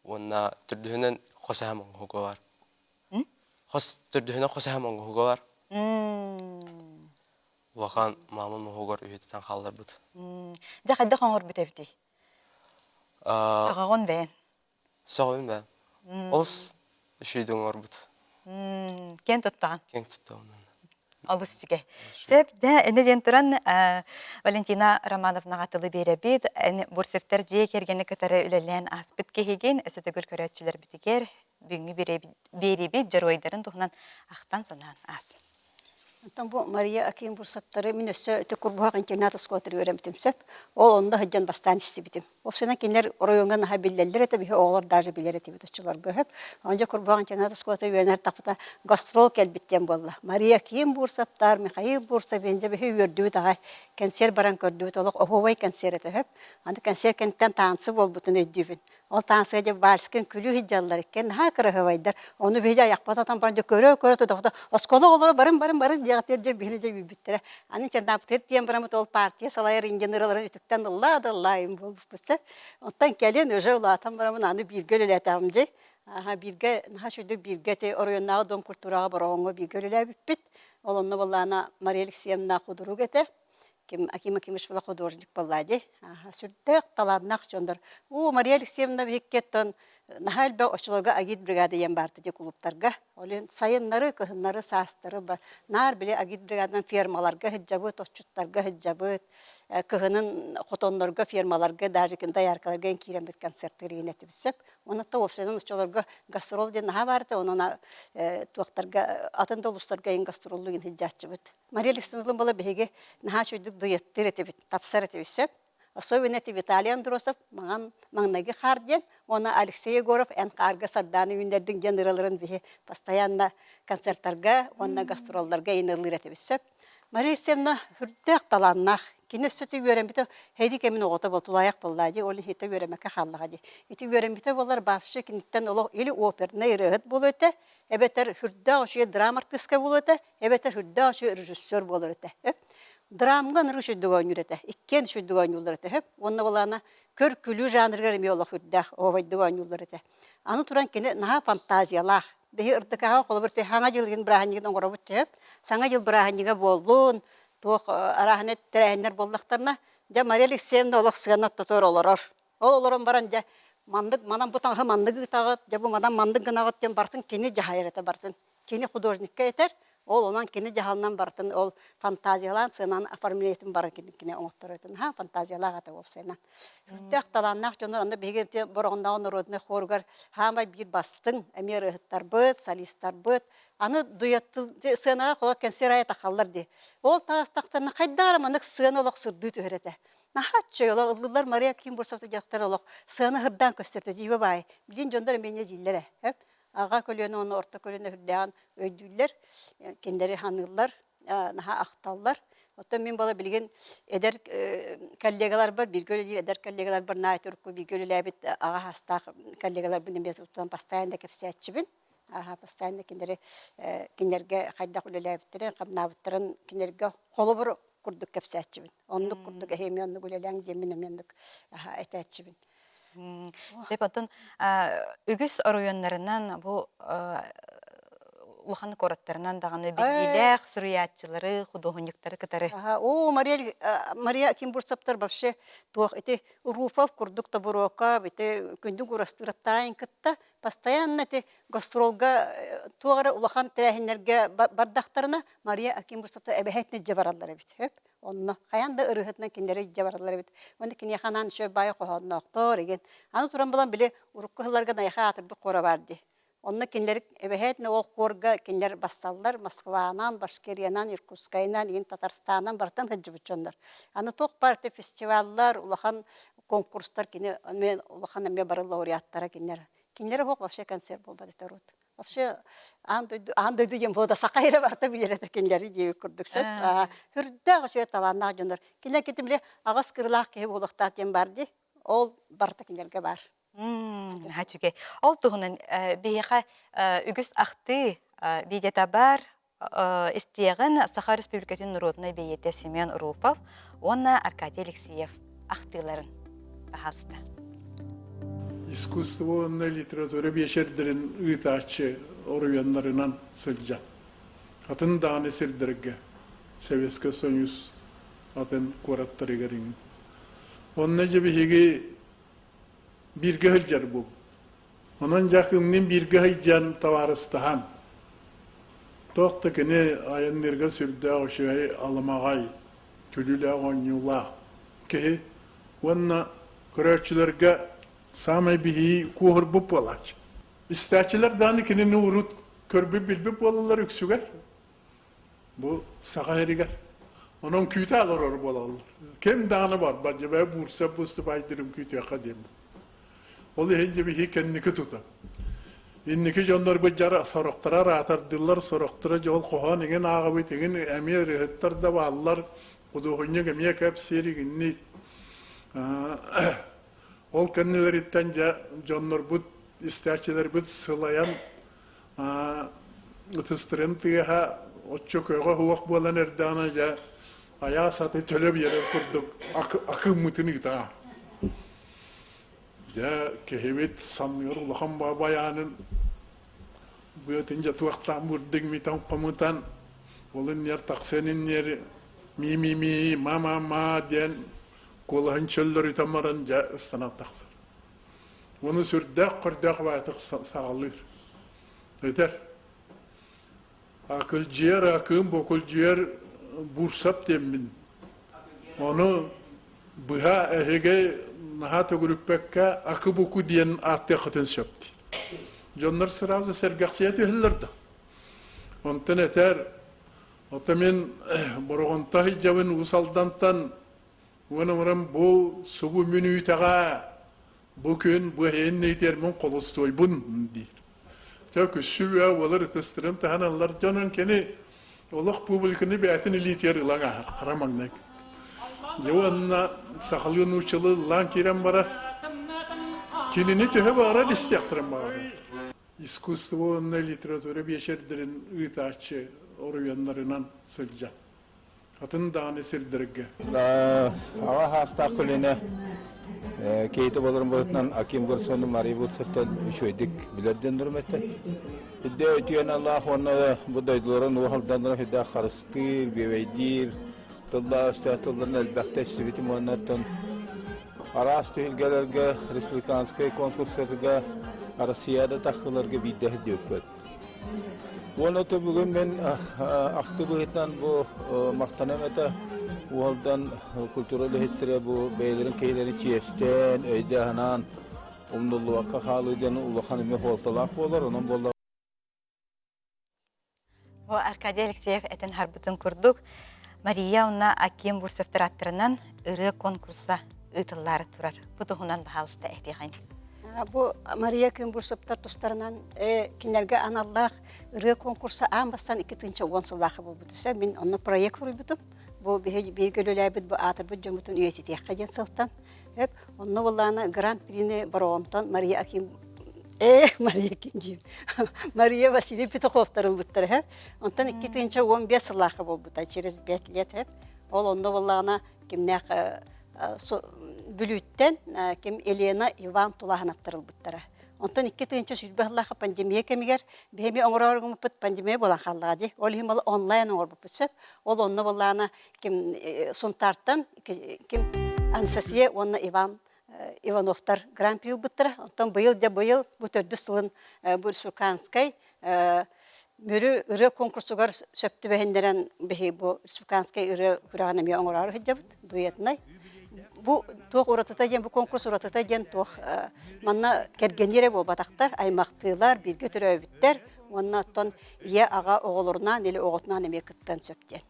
уонна төрдүһүнэн хос эһэм оҥоһуга бар хос төрдүһүнэн хос эһэм оҥоһуга бар улахан маамам оһугар үйэтитэн хаалларбыт. Дьэ хайдах оҥорбут эбитий? Сөҕөҕүн бэйэн. Сөҕөбүн бэйэн. Олус үчүгэйдик оҥорбут. Киэн туттаҕын. Киэн туттаҕын. Олус үчүгэй. Сөп, дьэ, ини диэн туран Валентина Романовнаҕа тылы биэрэбит. Эн Бурцевтар дьиэ кэргэни кытары үлэлээн ааспыт киһигин, өссө төгүл көрөөччүлэрбитигэр бүгүҥҥү биэриибит дьоруойдарын туһунан ахтан-санаан аас. Оттон бу Мария Аким Бурсаттары мин өссө ити Курбуһах интернат оскуолатыгар үөрэммитим сөп. Ол онно сылдьан бастаан истибитим. Уопсайынан кинилэр оройуоҥҥа наһаа биллэллэр этэ, биһи оҕолор даже билэр этибит оччолорго сөп. Онно Курбуһах интернат оскуолатыгар үөрэнэр тахпыта гастрол кэлбит диэн буолла. Мария Аким Бурсаттар, Михаил Бурцев диэн дьэ биһи үөрдүбүт аҕай. Кэнсиэр баран көрдүбүт, олох оһуобай кэнсиэр этэ сөп. Аны кэнсиэр кэнниттэн таансы буолбутун өйдүүбүн. Ол таансыга дьэ вальскын күлүү сылдьаллар иккиэн наһаа кыраһыабайдар. Ону биһиги айахпыт атан баран дьэ көрө-көрө тутахта оскуола оҕолоро барын-барын-барын диэҕитигэр дьэ биһини дьэ үүрбүттэрэ. Аны интернаппытыгар тиийэн бараммыт ол партия салайар инженераларын үтүктэн ыллаа да ыллаа им буолбуппут сөп. Оттон кэлин уже улаатан бараммын аны бииргэ үлэлээтэҕим дьи. Аха бииргэ наһаа үчүгдүк бииргэ ити оройуоннааҕы дом культураҕа Бороҕоҥҥо бииргэ үлэлээбиппит. Ол онно буоллаҕына Мария Алексеевна худрук этэ. Ким Аким Акимович была художник буолла дии. Сүрдээх талааннаах дьоннор. Уу, Мария Алексеевна биһиккиттэн наһаа элбэх оччолорго агитбригада диэн баарта дии кулууптарга. Ол иһин сайыннары, кыһыннары, саастары наар били агитбригаданан фермаларга сылдьабыт, отчуттарга сылдьабыт, кыһынын хотоннорго, фермаларга, даже дояркаларга киирэммит концерттыыр игин этибит сөп. Онон уопсайынан оччолорго гастрол диэн наһаа баарта, онон туохтарга атын да улуустарга ин гастроллуу игин сылдьааччыбыт. Мария Александровна буола биһиги наһаа үчүгдүк дуэттыыр этибит, тапсар этибит сөп. Особенно эти Виталий Андросов маҥан маҥнайгы хаар диэн уонна Алексей Егоров эн хаарга сардааны үүннэрдиҥ диэн ырыаларын биһи постоянно концертарга уонна гастролларга ыллыыр этибит сөп. Мария Алексеевна үрдээх талааннаах. Кини өссө үөрэммитэ һэдии кэмин оҕото буол тулаайах буоллаа дии, ол иһитэ үөрэммэккэ хааллаҕа дии. Ити үөрэммитэ буоллар вообще киниттэн олох или опернай ырыаһыт буолуо этэ, эбэтэр үрдээх үчүгэй драма артыыска буолуо этэ, эбэтэр үрдээх үчүгэй режиссер буолар этэ. Драмга ынырык үчүгдүк оонньуур этэ. Иккиэн үчүгдүк оонньууллар этэ. Уонна былаана көр-күлүү жанрыгар эмиэ олох үрдээх, оһуобайдык оонньууллар этэ. Аны туран кини наһаа фантазиялаах. Биһи ырдыкаҕа холобур Саҥа дьыл бырааһынньыгын оҥоробут сөп. Саҥа дьыл бырааһынньыга буоллун, туох арааһынай тэрээһиннэр буоллахтарына, дьэ Мария Алексеевна олох сыана тотор олорор. Ол олорон баран дьэ маннык манан бу таҥаһы маннык ыытаҕыт, дьэ бу манан маннык гынаҕыт диэн барытын кини дьаһайар этэ барытын. Кини художникка этэр, ол онон кини дьаһалынан барытын ол фантазиялаан сыанан оформлениетын бары кини оҥотторор этэ. Наһаа фантазиялаах этэ уопсайынан. Сүрдээх талааннаах дьоннор онно биһиги Бороҕоннооҕу норуодунай хоругар хаамай биир бастыҥ эмиэ ырыаһыттарбыт, солистарбыт. Аны дуэттыл сыанаҕа холор кэнсиэр аайы тахаллар дии. Ол таҕыстахтарына хайдах эрэ маннык сыана олох сырдыы түһэр этэ. Наһаа үчүгэй олох ыллыыллар Мария Кимбурсова дьахтар олох сыана ырдаан көстөр дьиибэ баай. Билигин дьоннор эмиэ дииллэр ээ. Аҕа көлүөнэ уонна орто көлүөнэ үрдээҕин өйдүүллэр, кинилэри ханыыллар, наһаа ахталлар. Оттон мин буола билигин эдэр коллегаларбар, бииргэ үлэлиир эдэр коллегаларбар наай турку бииргэ үлэлээбит аҕа саастаах коллегаларбын эмиэ туттан постоянно кэпсээччибин. Аха, постоянно кинилэри кинилэргэ хайдах үлэлээбиттэрин, хамнаабыттарын кинилэргэ холобур курдук кэпсээччибин. Оннук курдук эһиэми оннук үлэлээҥ диэммин эмиэ оннук этээччибин. Деп оттон үгүс оройуоннарынан бу. улахан куораттарынан даҕаны биллиилээх суруйааччылары, худуоһунньуктары кытары. О, Мария, Мария Аким-Бурцевтар вообще туох ити Руфов курдук Тобуруокап, ити Күндү Гурастыраптаайын кытта постоянно ити гастролга туох эрэ улахан тэрээһиннэргэ бардахтарына Мария Аким-Бурцевтар эбэһээт илдьэ бараллар эбит. Хөп. Онно хайаан да ырыаһытынан кинилэри илдьэ бараллар эбит. Уонна киниэхэ анаан үчүгэй баайы хоһоонноохтор игин. Аны туран булан били урукку сылларга Найха аатырбыт хора баар дии. Онно кинилэр эбэһээт ол хуорга кинилэр бассаллар Москванан, Башкириянан, Иркутскайынан, игин Татарстанан барытын сылдьыбыт дьоннор. Аны туох баар ити фестиваллар, улахан конкурстар кини эмиэ улахан эмиэ бары лауреаттара кинилэр. Кинилэр оһох вообще концерт буолбат этэ урут. Вообще аан дойду аан дойду диэн буода саха эрэ барыта билэр этэ кинилэри диэбит курдук сөп. Үрдээх үчүгэй талааннаах дьоннор. Кинилэр китим били аҕыс кырылаах киһи буолуохтаах диэн бар дии. Ол барыта кинилэргэ баар. Наһаа үчүгэй. Ол туһунан биһиэхэ үгүс ахтыы видеота бар истиэҕин Саха Республикатын норуодунай бэйиэтэ Семен Руфов уонна Аркадий Алексеев ахтыыларын пожалуйста. Искусство уонна литература биэчэрдэрин ыытааччы оройуоннарынан сылдьан атын даҕаны сирдэргэ Советскай Союз атын куораттарыгар иҥин. Онно дьэ биһиги бииргэ сылдьар буолбут. Онон Дьаакымныын бииргэ сылдьан табаарыстаһан, туох да кини айанныырга сүрдээх үчүгэй аламаҕай, күлүүлээх оонньуулаах киһи уонна көрөөччүлэргэ саамай биһии куоһурбут буолааччы. Истээччилэр даҕаны кинини урут көрбүт-билбит буолаллар үксүгэр. Бу саха сиригэр. Онон күүтэ олорор буолаллар. Ким даҕаны барбат, дьэ буурса быстыбайдырым күүтүөххэ диэн. Ол иһин дьэ биһи кэнники тута. Инники дьоннорбут дьара сорохторо араатардыллар, сорохторо дьол хоһоон иҥин ааҕабыт, иҥин эмиэ ырыһыттар да бааллар, худуоһунньук эмиэ кэпсиир иҥинник. Ол кэннилэриттэн дьэ дьоннорбут, истээччилэрбит сылайан ытыстарын тыаһа оччо көҕө суох буолан эрдэҕинэ дьэ айаас аты төлө биэрэр курдук акыммытын ыытаа. Дьэ киһибит санныгар улахан байаанын быатын дьэ туохтаан бурдук митэн хомутан ол иннигэр тахсыан иннигэр ми-ми-ми ма-ма-ма диэн куолаһын чөллөрүтэн баран дьэ ыстанан тахсар. Ону сүрдээх көрдөөх баайтык саҕалыыр. Этэр. Акылдьыйар акыым бокулдьуйар буурсап диэммин. Ону быһа эһиги наһаа төгүрүппэккэ акы-буку диэн ааттыаххытын сөп диир. Дьоннор сразу сэргэхсийэ түһэллэр да. Онтон этэр, ото мин Бороҕонто сылдьабын Уус Алдантан Уонна баран бу субу мүнүүтэҕэ бу күн бу эһиэнниитигэр мин холостуойбун диир. Чэ күссү үө уолар ытыстарын таһаналлар дьонун кини олох публиканы бэйэтин илиитигэр ылан ааһар хара маҥнай. Дьэ уонна сахалыы нууччалыы ыллаан киирэн барар. Кинини төһө баҕарар истиэхтэрин баҕарар. Искусство уонна литература биэчэрдэрин ыытааччы оройуоннарынан сылдьан. Атын даҕаны сирдэргэ. Аҕа хаастаах көлүөнэ киһитэ буоларын быһыытынан Аким Горсону Мария Бурцевтан үчүгэйдик билэр дьоннорум этэ. Үрдэ үтүөн Аллах уонна бу дойдуларын уһалданнара үрдээх харыстыыр, бүөбэйдиир, тыллаах өстөөх тылларын элбэхтэ истибитим уонна оттон араас түһүлгэлэргэ республиканскай конкурстарга Россияда таххыларга биирдэ сылдьыбыппыт. Уонна бүгүн мин ахты быһыытынан бу махтаныам этэ Уолдан культура үлэһиттэрэ бу бэйэлэрин киһилэрин чиэстээн, өйдөөн-санаан умнуллубакка хаалыы диэн улахан эмиэ суолталаах буолар. Онон буолла Бу Аркадий Алексеев этэн харбытын курдук, Мария уонна Аким Бурцевтар аттарынан ырыа конкурса ыытыллаары турар. Бу туһунан баһаалыста этиэхин. Бу Мария Кимбурсовтар тустарынан кинилэргэ аналлаах ырыа конкурса аан бастаан 2010 сыллаахха буолбут үсэ. Мин онно проект суруйбутум. Бу биһиги үлэлээбит бу аатырбыт дьоммутун үйэтитиэххэ диэн сылтан. Өп, онно буоллаана гран-прини Бороҕонтон Мария Аким э Мария Аким Мария Василий Петуховтар ылбыттар эһэ. Онтон 2015 сыллаахха буолбута, через 5 лет эп. Ол онно буоллаҕына кимнээх Бүлүүттэн ким Елена Иван Тулаһынаптар ылбыттара. Онтон 2020 сыллаахха пандемия кэмигэр биһиги оҥорор гыммыппыт пандемия буолан хааллаҕа дии. Ол иһин ол онлайн оҥорбуппут сөп. Ол онно буоллаҕына ким Сунтаартан ким Анастасия уонна Иван Ивановтар гран-при ылбыттара. Оттон быйыл дьэ быйыл бу төрдүс сылын бу республиканскай Мүрү ырыа конкурсугар сөп түбэһиннэрэн биһи бу республиканскай ырыа күрэҕин эмиэ оҥороору сылдьабыт дуэтнай. Бу туох уратыта диэн бу конкурс уратыта диэн туох манна кэргэннии эрэ буолбатахтар, аймахтыылар, бииргэ төрөөбүттэр уонна оттон ийэ аҕа оҕолорунаан или оҕотунаан эмиэ кыттыан сөп диэн.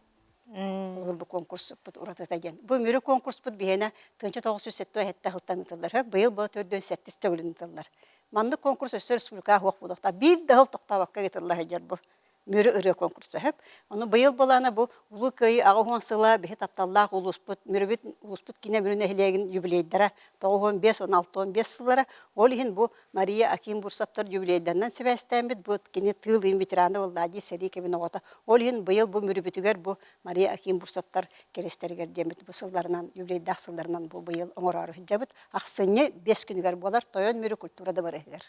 Холобур, бу конкурспут уратыта диэн. Бу Мүрү конкурспут биһиэнэ 1977 сылтан ыытыллар. Быйыл бу 47 төгүлүн ыытыллар. Маннык конкурс өссө республикаҕа суох буолуохтаах. Биир да сыл тохтообокко ыытылла сылдьар бу Мүрү ырыа конкурса сөп. Ону быйыл былаана бу Улуу Кыайыы 80 сыла биһи тапталлаах улууспут Мүрүбүт улууспут киинэ Мүрү нэһилиэгин юбилейдара 95 16 сыллара. Ол иһин бу Мария Аким Бурсовтар юбилейдарынан сибээстээммит бу кини тыыл ыйын ветерана буолла дии сэрии кэмин оҕото. Ол иһин быйыл бу Мүрүбүтүгэр бу Мария Аким Бурсовтар кэриэстэригэр диэммит бу сылларынан юбилейдаах сылларынан бу быйыл оҥороору сылдьабыт. Ахсынньы 5 күнүгэр буолар Тойон Мүрү культура дыбарыһыгар.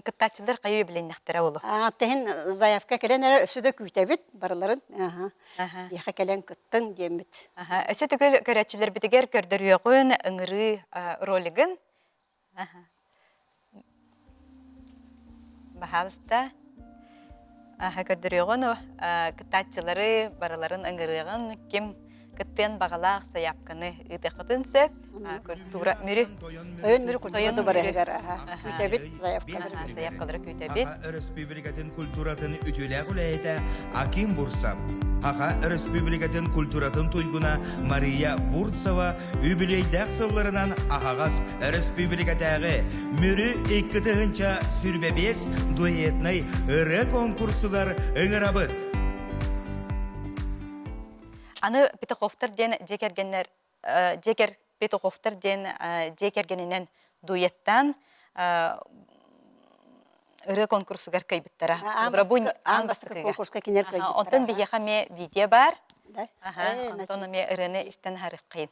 Кыттааччылар хайы билиннэхтэрэ олу. Тэһин заявка кэлэн эрэр өссө да күүтэбит барыларын. Биһиэхэ кэлэн кыттыҥ диэммит. Өссө төгүл көрөөччүлэрбитигэр көрдөрүөҕүн ыҥырыы ролигын Баһаалыста, көрдөрүөҕүн, кыттааччылары барыларын ыҥырыаҕын, ким кыттыан баҕалаах сайаапканы ыытыаххытын сөп. Культура Мүрү. Тойон Мүрү культура дыбарыһыгар күүтэбит заявкалары. Заявкалары күүтэбит. Өрөспүүбүлүкэтин культуратын үтүөлээх үлэһитэ Аким Бурсов, Саха Өрөспүүбүлүкэтин культуратын туйгуна Мария Бурцева Үбүлүөйдээх сылларынан аһаҕас өрөспүүбүлүкэтээҕи Мүрү 2025 дуэтнай ырыа конкурсугар ыҥырабыт. Аны Петуховтар диэн дьиэ кэргэннэр дьиэ кэр Петуховтар диэн дьиэ кэргэнинэн дуэттаан ырыа конкурсугар кыайбыттара. Аан бастакы конкурска кинилэр кыайбыттара. Онтон биһиэхэ эмиэ видео баар. Онтон эмиэ ырыаны истэн аһарыаххайын.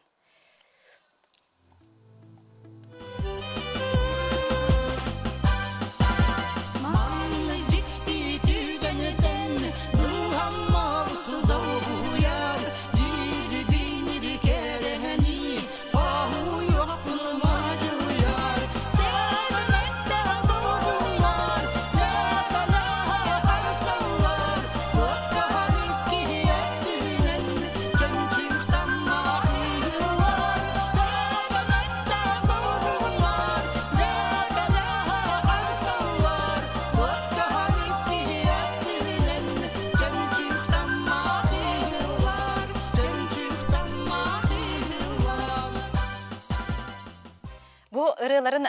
Бу ырыаларын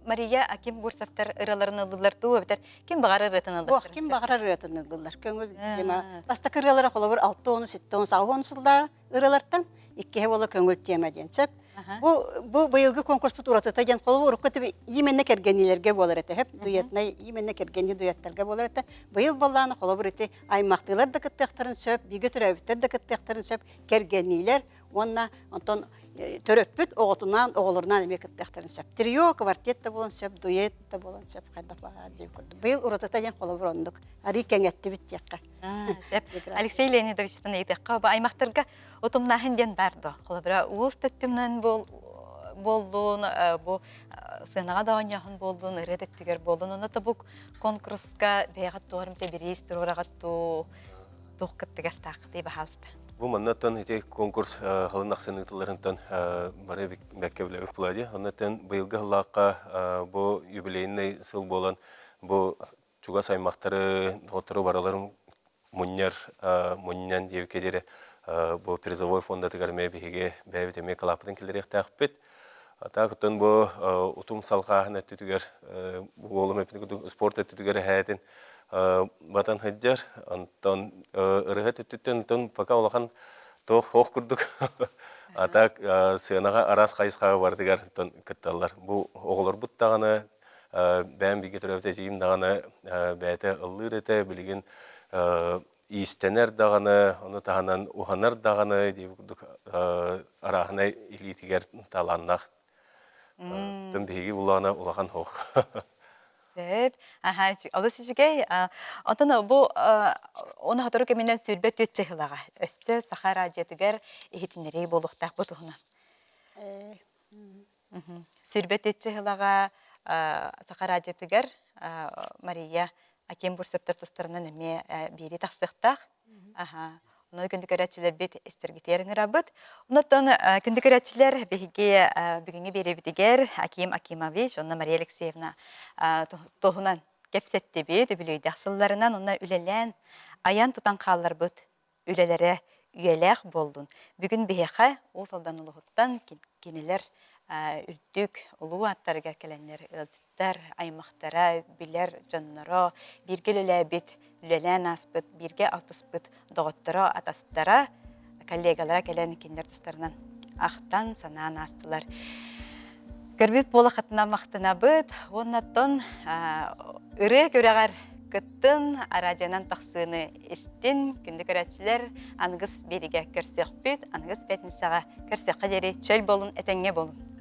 Мария Аким Бурцевтар ырыаларын ыллылар дуу эбэтэр ким баҕарар ырыатын ыллылар? Ким баҕарар ырыатын ыллылар. Көҥүл тема. Бастакы ырыалара холобур 6 10 7 10 сыллаах ырыалартан иккиһэ буола көҥүл тема диэн сөп. Бу бу быйылгы конкурспут уратыта диэн холобур урукку именно кэргэнниилэргэ буолар этэ сөп. Дуэтнай именно кэргэнни дуэттарга буолар этэ. Быйыл буоллааны холобур ити аймахтыылар да кыттыахтарын сөп, бииргэ төрөөбүттэр да кыттыахтарын сөп, кэргэнниилэр уонна онтон төрөппүт оҕотунаан оҕолорунаан эмиэ кыттыахтарын сөп. Трио, квартет да буолуон сөп, дуэт да буолуон сөп, хайдах баҕарар диэн курдук. Быйыл уратыта диэн холобур оннук. Арыы кэҥэттибит диэххэ. Сөп. Алексей Леонидовичтан ыйытыахха, бу аймахтарга утумнааһын диэн баар дуо? Холобура, уус төттүмнэн буоллун, бу сыанаҕа да оонньооһун буоллун, ырыа төттүгэр буоллун, онно бу конкурска бэйэҕит туох эмитэ бириис туруораҕыт дуу, туох кыттыгастааххытый баһаалыста. Бу маннаттан ити конкурс халын ахсын ыытылларынтан бары бэккэ билэбит буолаа Оннуттан быйылгы сыллаахха бу юбилейный сыл буолан бу чугас аймахтары, доҕоттору барыларын мунньар мунньан диэбиккэ диэри бу призовой фондатыгар эмиэ биһиги бэйэбит эмиэ кылааппытын киллэриэхтээхпит. Так оттон бу утум салҕааһын өттүтүгэр уолум эппит спорт өттүтүгэр эһээтин батан сылдьар. Онтон ырыһыт өттүттэн онтон пока улахан туох ох курдук. А так сыанаҕа араас хайысхаҕа барытыгар онтон кытталлар. Бу оҕолорбут даҕаны бэйэм бииргэ төрөөбүт эдьиийим даҕаны бэйэтэ ыллыыр этэ, билигин иистэнэр даҕаны, ону таһынан уһанар даҕаны дии курдук арааһынай илиитигэр талааннаах. Тым биһиги улаана улахан ох. Сөп. Аха, олус үчүгэй. Онтон бу оны сотору кэминэн сүүрбэ түөрт чыһылаҕа. Өссө Саха араадьыйатыгар иһитиннэрии буолуохтаах бу туһунан. Сүүрбэ түөрт чыһылаҕа Саха араадьыйатыгар Мария Аким Бурцевтар тустарынан эмиэ биэрии тахсыахтаах. Аха. Ону күндү көрөөччүлэрбит истэргитигэр ыҥырабыт. Онтон күндү көрөөччүлэр биһиги бүгүҥҥү биэриибитигэр Аким Акимович уонна Мария Алексеевна туһунан кэпсэттибит, үбүлүөйдээх сылларынан уонна үлэлээн айан тутан хаалларбыт үлэлэрэ үйэлээх буоллун. Бүгүн биһиэхэ Уус Алдан улууһуттан кинилэр үрдүк улуу ааттарыгар кэлэннэр ыалдьыттар, аймахтара, билэр дьонноро, бииргэ үлэлээбит, үлэлээн ааспыт, бииргэ алтыспыт доҕотторо, атастара, коллегалара кэлэн кинилэр тустарынан ахтан, санаан аастылар. Көрбүт буола хатына махтанабыт уонна оттон ырыа күрэҕэр кыттын, араадьыйанан тахсыыны истин, күндү көрөөччүлэр, аныгыс биэригэ көрсүөхпүт, аныгыс пятницаҕа көрсүөххэ диэри чөл буолун, этэҥҥэ буолун.